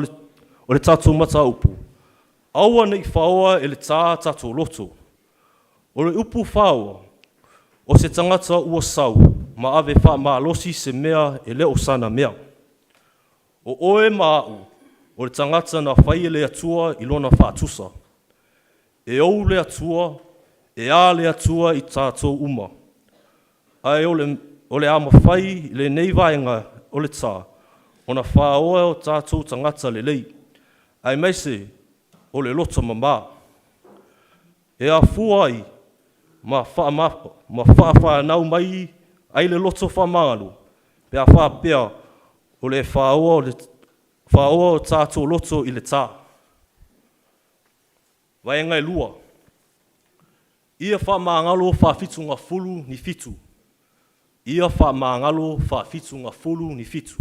o le tatou mataupu, aua ne i faoa e le tā tatou loto. O le upu faoa, o se tagata ua sau ma ave faamalosi se mea e le o sana mea. O oe ma au, o le tagata na fai e le Atua i lona faatusa. E ou le Atua, e a le Atua i tatou uma. Ae o le a mafai i lenei vaega o le tā, ona fāoa e o tātou tagata lelei, aemaise o le loto mamā. E afua ai ma faafānau mai ai le loto faamagalo, pe a faapea o le fāoa o tātou loto i le tā. Vaega e 2, ia faamagalo faafitugafulu ni fitu. Ia faamagalo faafitugafulu ni fitu.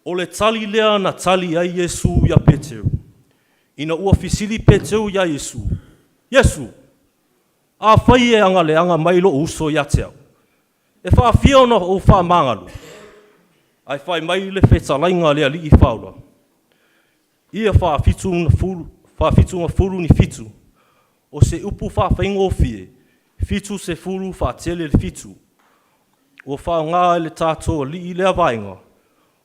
O le tali lea na tali ai Iesu iā Peteru, ina ua fesili Peteru iā Iesu, “Iesu, afai e agaleaga mai lo'u uso ia te au, e faafia ona ou faamagalo?” Ae fai mai le fetalaiga a le Alii Faaola, “Ia faafitugafulu ni fitu.” O se upu faafaigofie, 70 faatele i le 7. Ua faaaoga e le tatou Alii lea vaega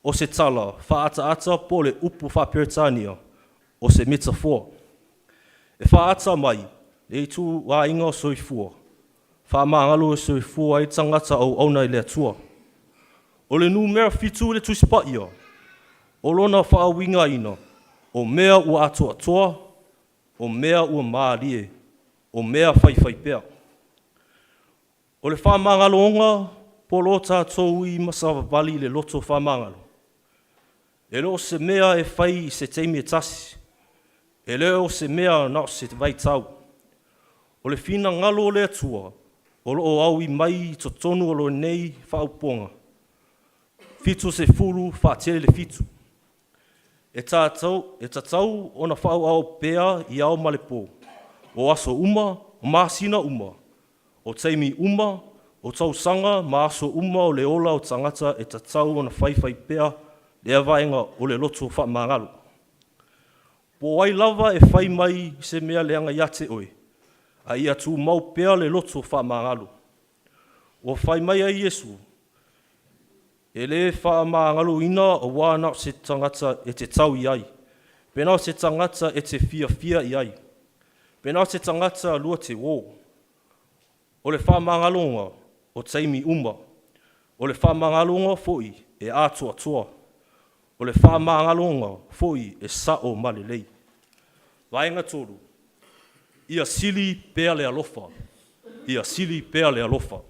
o se tala faaataata po o le upu faa-Peretania o se metafoa, e faaata mai le ituaiga soifua faamagalo e soifua ai le tagata auauna i le Atua. O le numera 7 i le Tusi Paia, o lona faauigaina, o mea ua atoatoa, o mea ua malie, o mea faifaipea. O le faamagaloga po o lo tatou ui ma savavali i le loto faamagalo, e le o se mea e fai i se taimi e tasi, e le o se mea na o se vaitau. O le finagalo o le Atua o lo o auai mai i totonu o lenei faaupuga 70 faatele i le 7. E tatau ona faaauau pea i ao ma le po, o aso uma, o masina uma, o taimi uma, o tausaga ma aso uma o le ola o tagata e tatau ona faifaipea lea vaega o le loto faamagalo. Po o ai lava e fai mai se mea leaga ia te oe, a ia tumau pea le loto faamagalo. Ua fai mai ai Iesu, e le faamagaloina aua na o se tagata e te tau i ai, pe na o se tagata e te fiafia i ai, pe na o se tagata lua te uō. O le faamagaloga o taimi uma. O le faamagaloga foi e atoatoa. O le faamagaloga foi e sa'o ma lelei. Vaega 3, ia sili pea le alofa. Ia sili pea le alofa.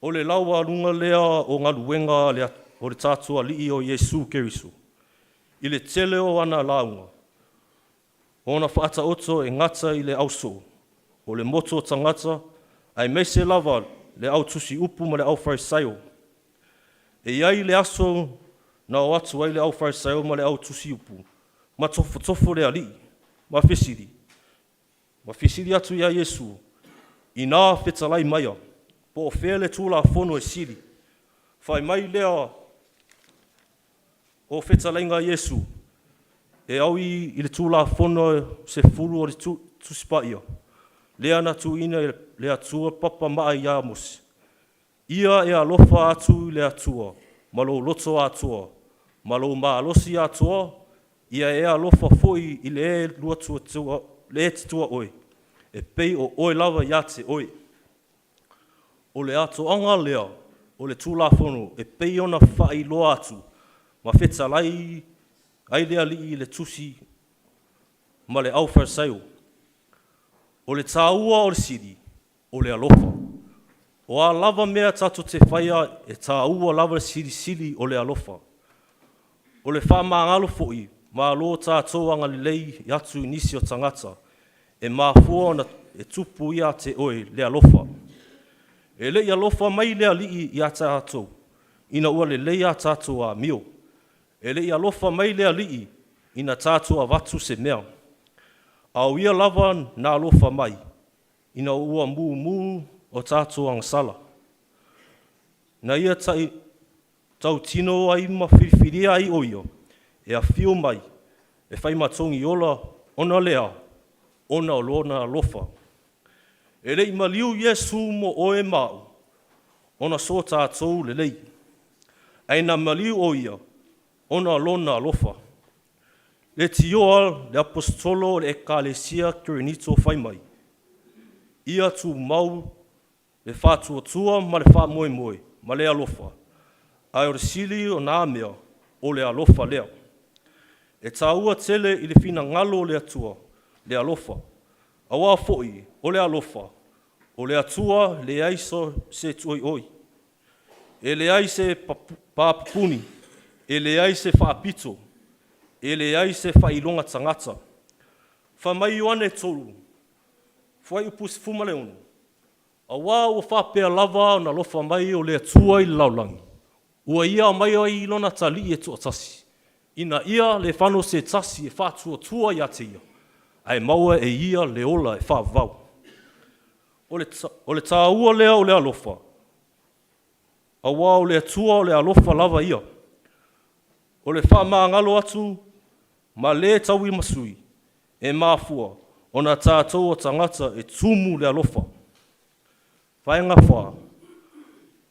O le laualuga lea o galuega a le tatou Alii o Iesu Keriso. I le tele o ana lauga, o ona faataoto e gata i le ausoo, o le motu o tagata, aemaise lava le au tusiupu ma le aufarisaio. E i ai le aso na o atu ai le aufarisaio ma le au tusiupu ma tofotofo le Alii ma fesili atu ia Iesu, ina fetalai maia, po o fea le Tulafono e sili? Fai mai lea o fetalaiga a Iesu, e au'i i le Tulafono Sefulu o le Tusi Paia, lea na tuuina e le Atua papa maa ia Mose: “Ia e alofa atu i le Atua ma lou loto atoa, ma lou malosi atoa, ia e alofa foi i le e te tuaoi e pei o oe lava ia te oe.” O le atoaga lea o le Tulafono e pei ona faailoa atu ma fetalai ai le Alii i le Tusi ma le aufarisaio. O le taua o le sili, o le alofa. O a lava mea tatou te faia, e taua lava le silisili o le alofa. O le faamagalo foi ma lo tatou agalelei atu i nisi o tagata, e mafua ona tupu ia te oe le alofa. E le i alofa mai le Alii ia tatou ina ua lelei a tatou amio. E le i alofa mai le Alii ina tatou avatu se mea, a o Ia lava na alofa mai ina ua mumu o tatou agasala. Na Ia tautino ai ma filifilia ai o Ia e afio mai e fai ma Togiola, ona o le a? Ona o Lona alofa. E le i maliu Iesu mo oe ma a'u ona so tatou lelei, ae na maliu o Ia ona o Lona alofa. Leitioa le Aposetolo o le Ekalesia Korinito fai mai, “Ia tumau le faatuatua ma le faamoemoe ma le alofa.” Ae o le sili o nā mea, o le alofa lea. E tāua tele i le finagalo o le Atua, le alofa. Auā foi o le alofa, o le Atua leai so se tuoioi, e leai se papupuni, e leai se faapito, e leai se faailoga tagata. Fai mai Ioane 3, fuaiupu 16, “Auā ua faapea lava ona alofa mai o le Atua i le lalolagi, ua Ia aumaia ai Lona Atalii e toatasi, ina ia le fano se tasi e faatuatua ia te Ia, ae maua e ia le ola e faavavau.” O le taua lea o le alofa, auā o le Atua o le alofa lava ia. O le faamagalo atu ma le tauimasui, e mafua ona tatou o tagata e tumu i le alofa. Vaega 4,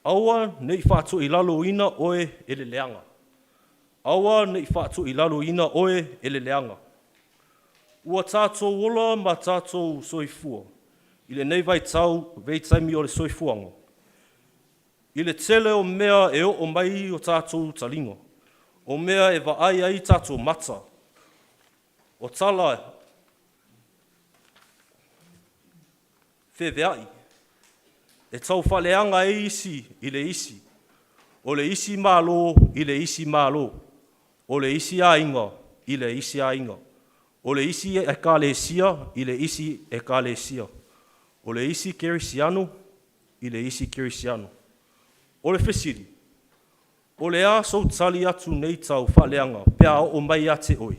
aua ne i faatoilaloina oe e le leaga. Aua ne i faatoilaloina oe e le leaga. Ua tatou ola ma tatou soifua i lenei vaitau, vaitaimi o le soifuaga, i le tele o mea e oo mai i o tatou taliga, o mea e vaai ai tatou mata, o tala feveai e taufaaleaga ai isi i le isi, o le isi Malo i le isi Malo, o le isi aiga i le isi aiga, o le isi Ekalesia i le isi Ekalesia, o le isi kerisiano i le isi kerisiano. O le fesili; O le a sou tali atu i nei tau faaleaga pe a oo mai ia te oe?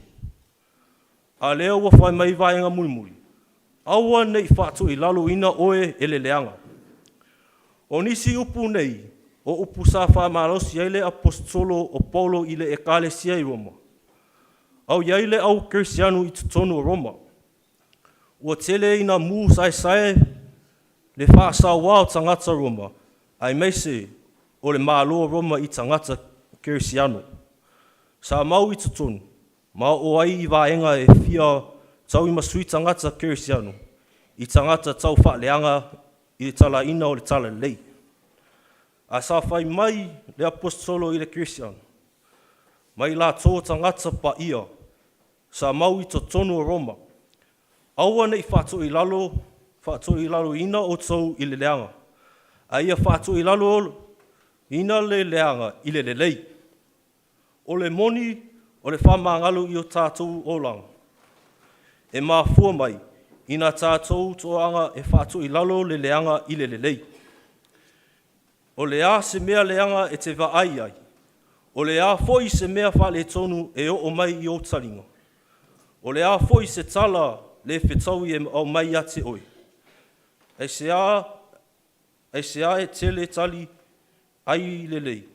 A o lea ua fai mai vaega mulimuli, “Aua ne i faatoilaloina oe e le leaga.” O nisi upu nei o upu sa faamalosi ai le aposetolo o Paulo i le Ekalesia i Roma, a o i ai le au kerisiano i totonu o Roma. Ua tele ina mu saesae le faasaua o tagata Roma aemaise o le Malo o Roma i tagata kerisiano. Sa mau i totonu, ma oo ai i vaega e fia tauimasui tagata kerisiano i tagata taufaaleaga i le talaina o le talalelei. Ae sa fai mai le aposetolo i le kerisiano ma i latou o tagata paia sa mau i totonu o Roma, “Aua ne i faatoilaloina outou e le leaga, ae ia faatoilaloina le leaga i le lelei.” O le moni o le faamagalo i o tatou olaga, e mafua mai i na tatou toaga e faatoilalo le leaga i le lelei. O le a se mea leaga e te vaai ai? O le a foi se mea faaletonu e oo mai i ou taliga? O le a foi se tala le fetaui e aumai ia te oe? Aisea e te le tali ai i le lelei?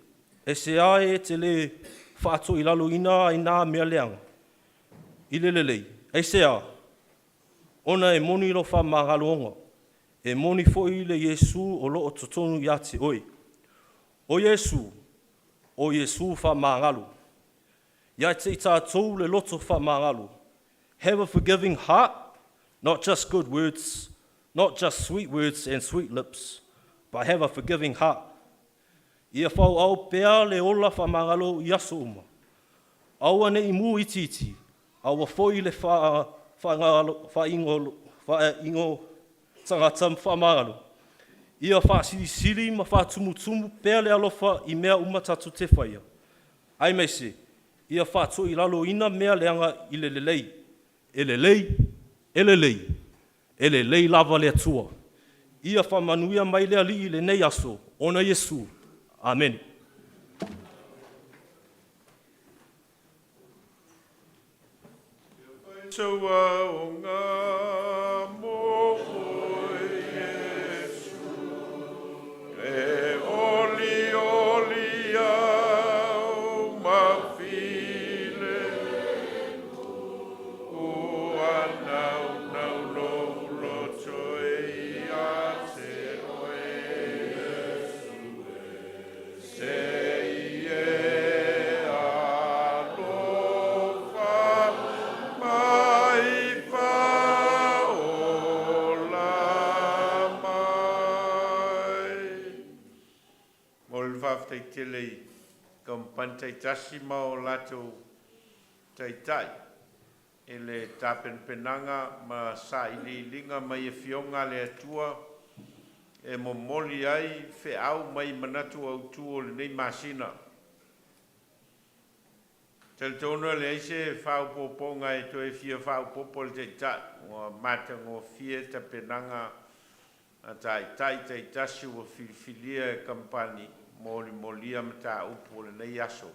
Aisea e te le faatoilaloina ai na mea leaga i le lelei? Aisea? Ona e moni lou faamagaloga, e moni foi le Iesu o lo o totonu ia te oe. O Iesu, o Iesu faamagalo. Ia te i tatou le loto faamagalo, have a forgiving heart, not just good words, not just sweet words and sweet lips, but have a forgiving heart. Ia faaauau pea le ola faamagalo i aso uma. Aua ne i mū itiiti, aua foi le faaigoa tagata faamagalo. Ia faasilisili ma faatumutumu pea le alofa i mea uma tatou te faia, aemaise ia faatoilaloina mea leaga i le lelei. E lelei, e lelei, e lelei lava le Atua. Ia faamanuia mai le Alii i lenei aso ona o Iesu. Amene. Ia fai sou aoga mo oe Iesu, e olioli au ma filemu, ua naunau lou loto e ia te oe, Se i e alofa mai faaola mai. Mo le faafetai tele i Kamupani taitasi ma o latou taitai i le tapenapenaga ma sailiiliga mai afioga a le Atua e momoli ai feau mai manatu autu o lenei masina. Talitonu e leai se faaopoopoga e toe fia faaopoopo e le Taitai, ua matagofie tapenaga a taitai taitasi ua filifilia e kamupani molimolia mataupu o lenei aso.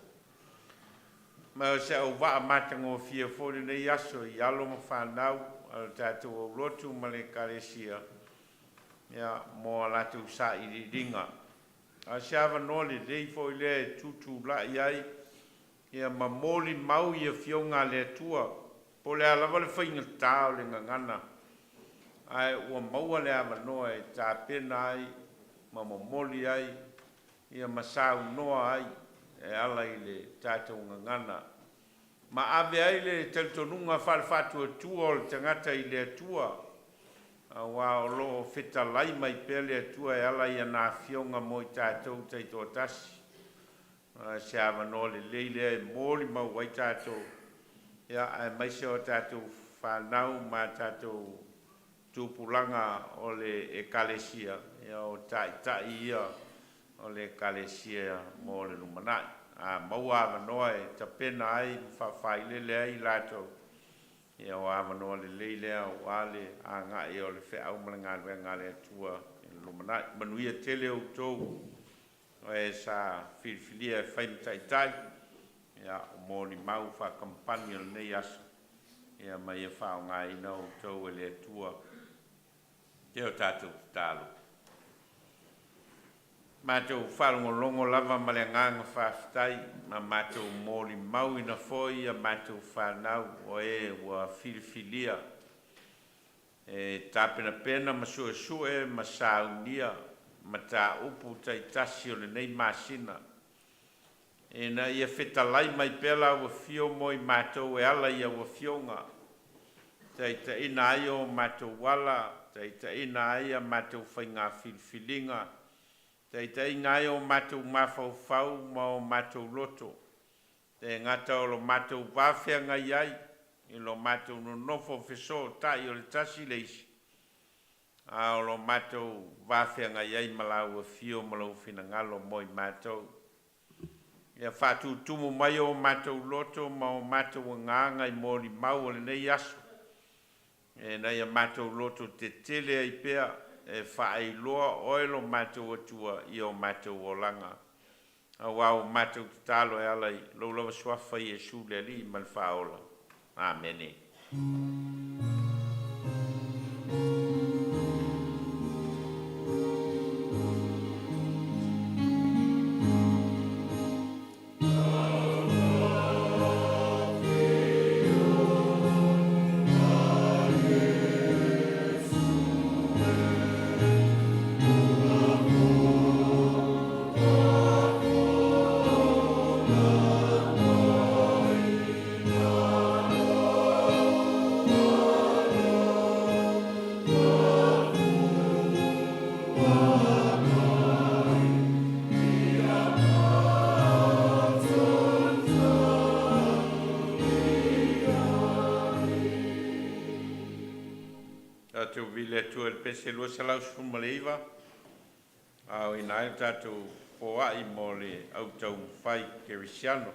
Ma o se auvaa matagofie foi lenei aso i alo ma fanau a le tatou aulotu ma le Ekalesia ia, mo a latou sailiiliga. A o se avanoa lelei foi lea e tutulai ai ia ma molimau i Afioga a le Atua, po o le a lava le faigata o le gagana, ae ua maua le avanoa e tapena ai ma momoli ai ia ma saunoa ai e ala i le tatou gagana, ma ave ai le talitonuga faale-faatuatua o le tagata i le Atua, aua o lo o fetalai mai pea le Atua e ala i ana Afioga mo i tatou taitoatasi. O se avanoa lelei lea e molimau ai tatou, ia, aemaise o tatou fanau ma tatou tupulaga o le Ekalesia, ia, o taitai ia o le Ekalesia mo le lumanai. A maua avanoa e tapena ai ma faafailele ai latou, ia o avanoa lelei lea aua le agai o le feau ma le galuega a le Atua i le lumanai. Manuia tele outou o e sa filifilia e fai ma taitai, ia, o molimau faakamupani o lenei aso, ia ma ia faaaogaina outou e le Atua. Te o tatou tatalo. Matou faalogologo lava ma le agaga faafetai ma matou molimauina foi a matou fanau o e ua filifilia e tapenapena ma suesue ma saunia mataupu taitasi o lenei masina, ina ia fetalai mai pea lau afio mo i matou e ala i au afioga, taitaiina ai o matou ala, taitaiina ai a matou faiga filifiliga, taitaiina ai o matou mafaufau ma o matou loto, e gata o lo matou vafeagai ai i lo matou nonofo fesootai o le tasi le isi, a o lo matou vafeagai ai ma lau afio ma lou finagalo mo i matou. Ia faatutumu mai o matou loto ma o matou agaga i molimau o lenei aso, ina ia matou loto tetele ai pea e faailoa oe lo matou Atua i o matou olaga. Aua ua matou tatalo e ala i lou lava suafa Iesu le Alii ma le Faaola. Amene. Tatou vili atu le pese 219 a o ina ai tatou foai mo le autaumafai kerisiano.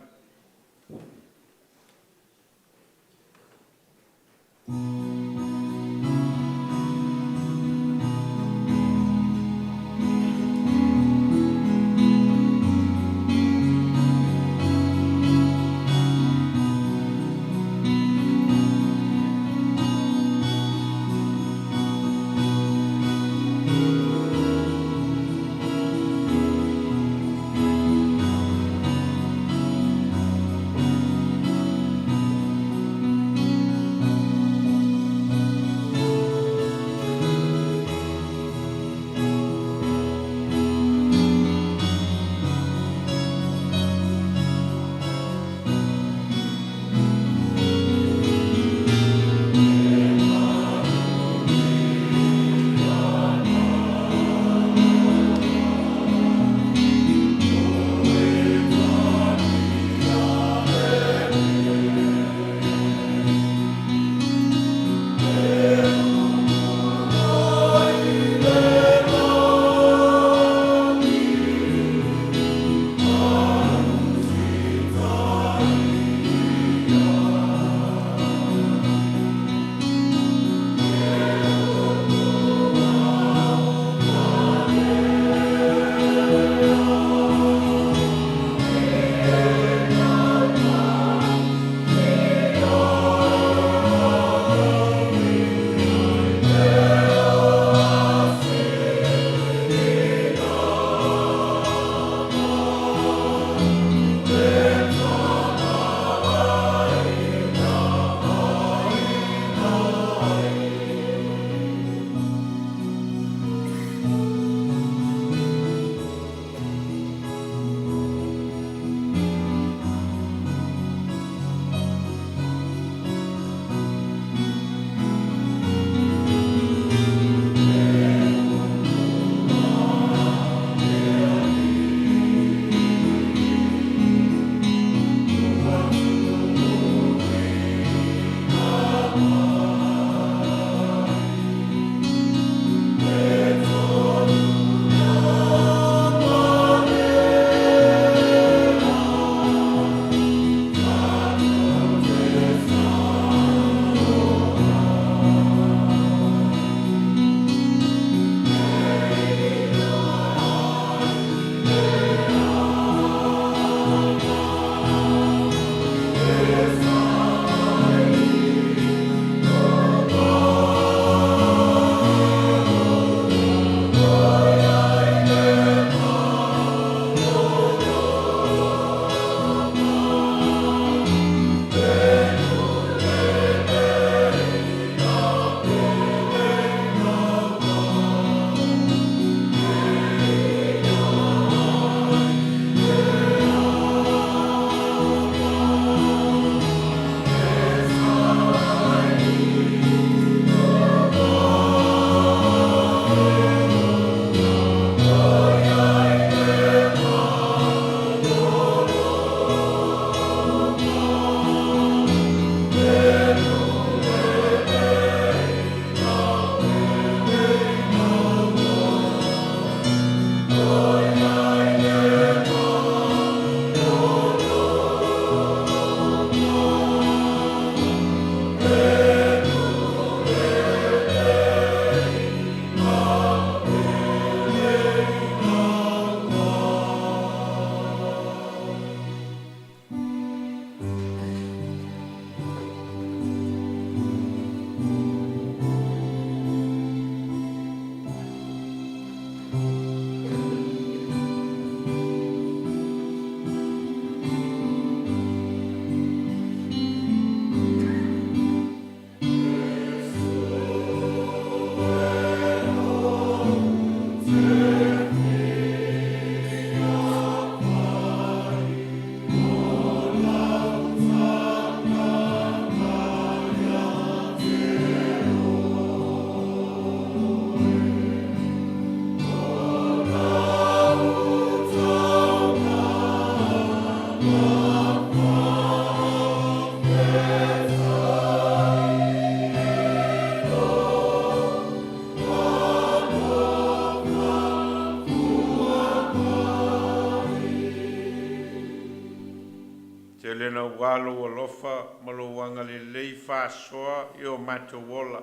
Tele naua lou alofa ma lou agalelei faasoa i o matou ola.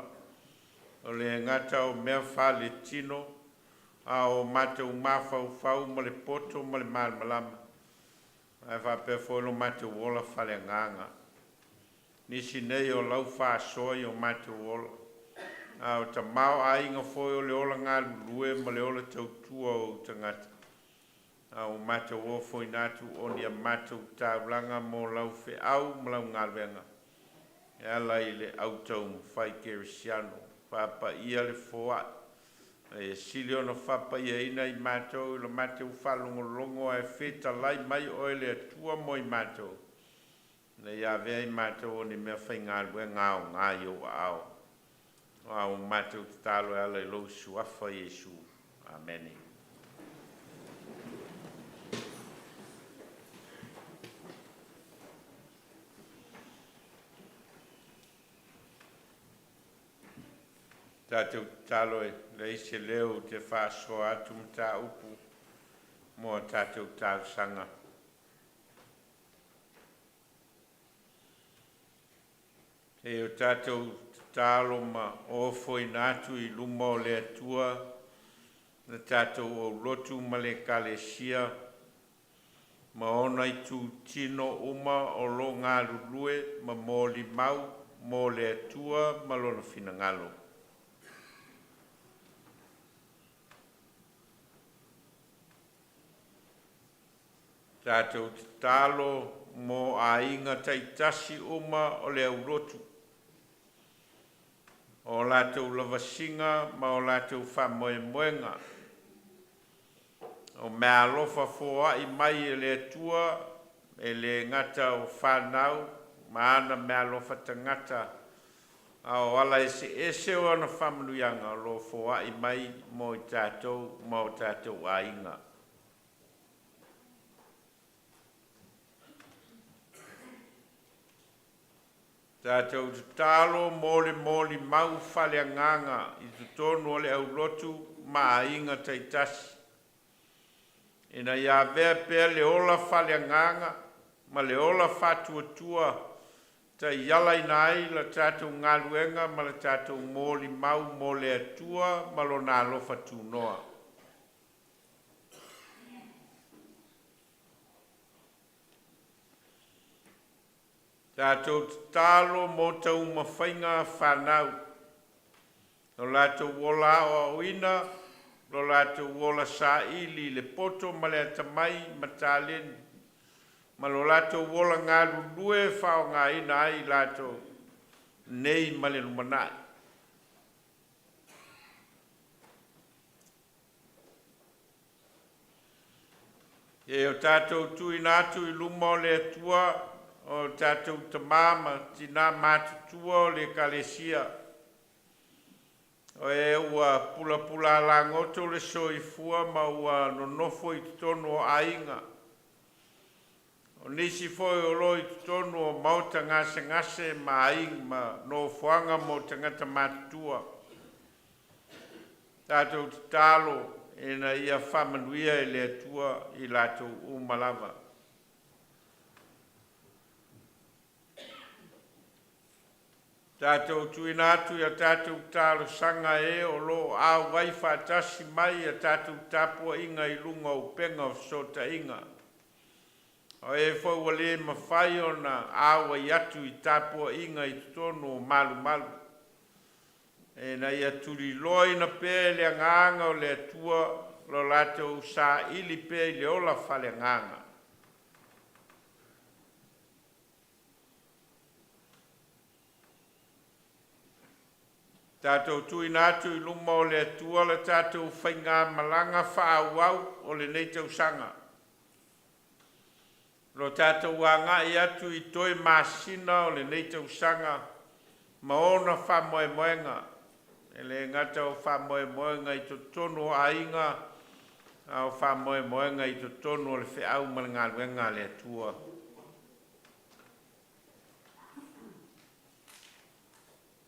O le gata o mea faaletino, a o matou mafaufau ma le poto ma le malamalama. Ae faapea foi lo matou ola faaleagaga. Nisi nei o lau faasoa i o matou ola. A o tamaoaiga foi o le ola galulue ma le ola tautua o ou tagata. A ua matou ofoina atu o ni a matou taulaga mo lau feau ma lau galuega. E ala i le autaumafai kerisiano. Faapaia le foai. E sili ona faapaiaina i matou i lo matou faalogologo ae fetalai mai oe le Atua mo i matou. Ina ia avea i matou o ni mea faigaluega aoga i ou aao. A ua matou tatalo e ala i lou suafa Iesu. Amene. Tatou tatalo e leai se leo ou te faasoa atu mataupu mo a tatou talosaga. E o tatou tatalo ma ofoina atu i luma o le Atua na tatou aulotu ma le Ekalesia ma ona itutino uma o lo o galulue ma molimau mo le Atua ma lona finagalo. Tatou tatalo mo aiga taitasi uma o le aulotu, o latou lavasiga ma o latou faamoemoega, o meaalofa foai mai e le Atua e le gata o fanau ma ana meaalofa tagata, a o ala eseese o ana faamanuiaga o lo o foai mai mo i tatou ma o tatou aiga. Tatou tatalo mo le molimau faaleagaga i totonu o le aulotu ma aiga taitasi, ina ia avea pea le ola faaleagaga ma le ola faatuatua taialaina ai la tatou galuega ma le tatou molimau mo le Atua ma lona alofa tunoa. Tatou tatalo mo taumafaiga a fanau, lo latou ola aoaoina, lo latou ola saili i le poto ma le atamai ma taleni, ma lo latou ola galulue e faaaogaina ai i latou nei ma le lumanai. E o tatou tuuina atu i luma o le Atua o tatou tamā ma tinā matutua o le Ekalesia, o e ua pulapula alagoto le soifua ma ua nonofo i totonu o aiga. O nisi foi o lo o i totonu o maota gasegase ma aiga ma nofoaga mo tagata matutua. Tatou tatalo ina ia faamanuia e le Atua i latou uma lava. Tatou tuuina atu i a tatou talosaga e o lo o auai faatasi mai i a tatou tapuaiga i luga o upega o fesootaiga. O e foi ua le mafai ona auai atu i tapuaiga i totonu o malumalu. Ina ia tuliloaina pea e le agaga o le Atua lo latou saili pea i le ola faaleagaga. Tatou tuuina atu i luma o le Atua le tatou faigamalaga faaauau o lenei tausaga. Lo tatou agai atu i toe masina o lenei tausaga ma ona faamoemoega, e le gata o faamoemoega i totonu o aiga, a o faamoemoega i totonu o le feau ma le galuega a le Atua.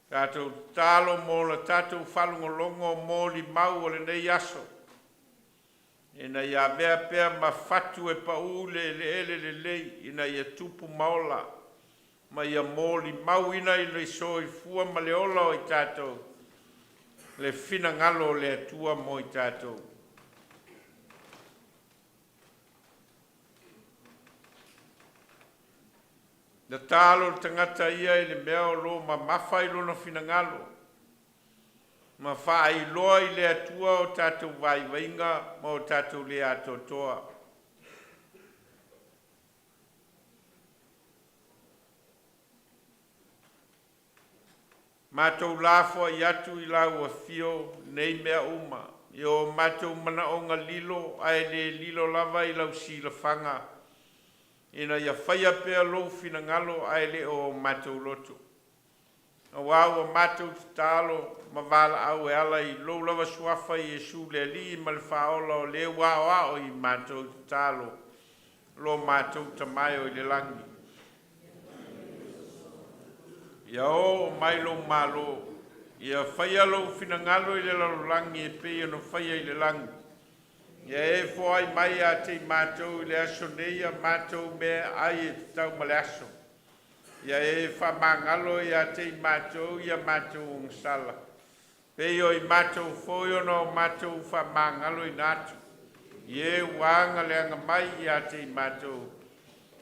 Tatou tatalo mo le tatou faalogologo o molimau o lenei aso. Ina ia avea pea ma fatu e paū i le eleele lelei ina ia tupu ma ola, ma ia molimauina i le soifua ma le ola o i tatou le finagalo o le Atua mo i tatou. Na talo le tagata ia i le mea o lo o mamafa i lona finagalo, ma faailoa i le Atua o tatou vaivaiga ma o tatou le atoatoa. Matou lafoai atu i lau afio nei mea uma i o matou manaoga lilo ae le lilo lava i lau silafaga, ina ia faia pea lou finagalo ae le o matou loto. Auā ua matou tatalo ma valaau e ala i lou lava Suafa Iesu le Alii ma le Faaola o le ua aoao i matou tatalo, lo matou Tama e i le lagi. Ia oo mai lou malo, ia faia lou finagalo i le lalolagi e pei ona faia i le lagi. Ia e foai mai ia te i matou i le aso nei a matou meaai e tatau ma le aso. Ia e faamagalo ia te i matou ia matou ogasala, pei o i matou foi ona o matou faamagaloina atu. I e ua agaleaga mai ia te i matou,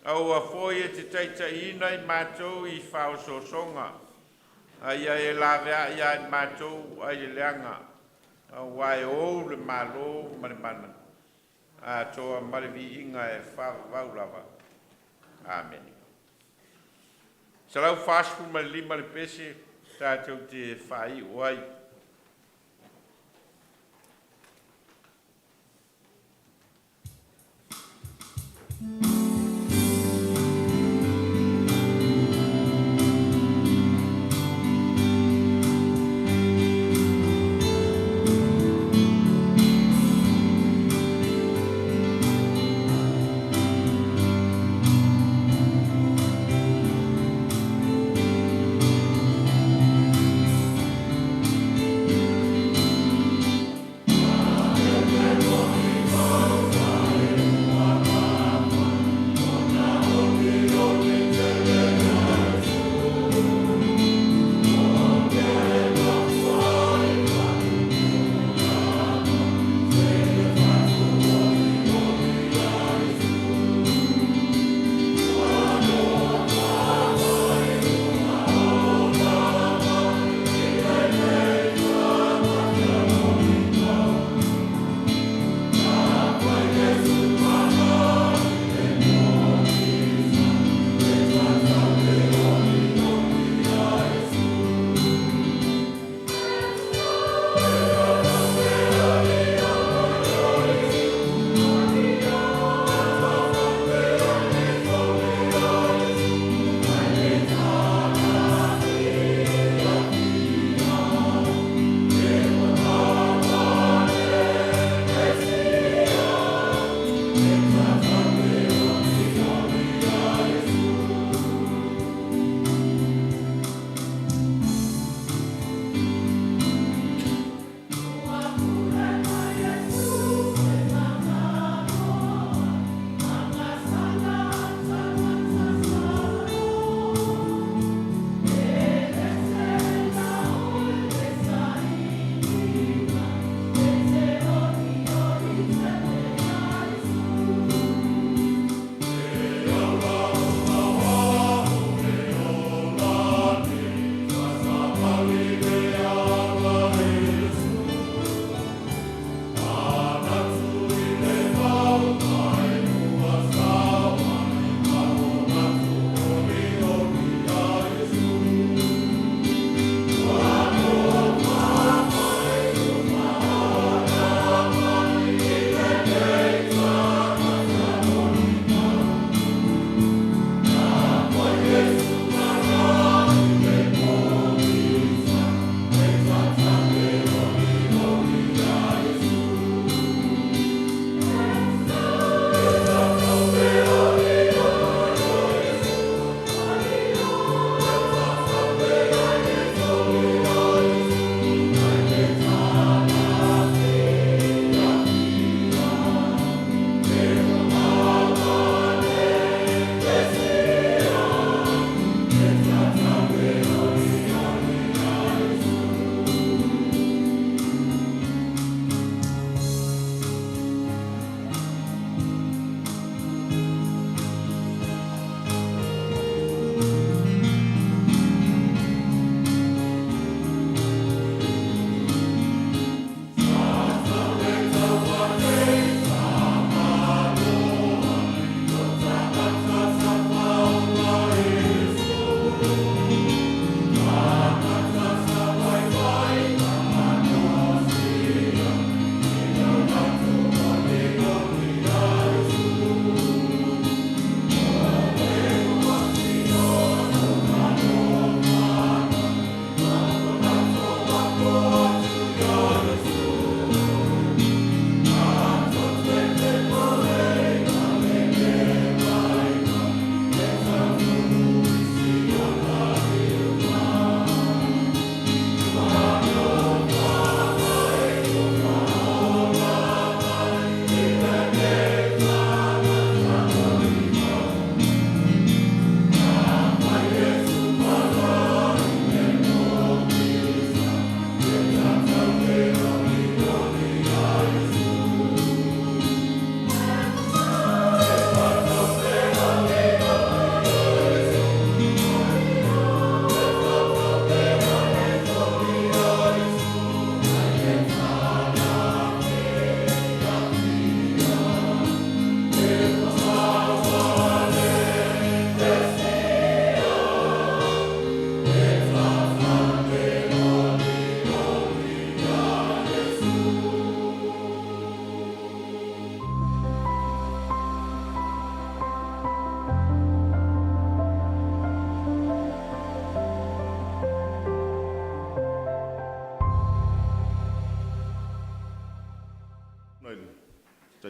aua foi e te taitaiina i matou i faaosoosoga, a ia e laveai ia i matou ai le leaga, auā e ou le Malo ma le mana, atoa ma le viiga e faavavau lava. Amene. 145 le pese tatou te faaiu ai.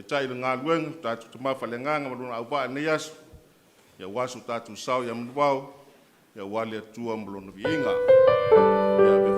Taitai i le galuega, tatou Tama Faaleagaga ma lona auvaa i lenei aso, aua so tatou sao ia manuvao, aua le Atua ma Lona viiga. Ia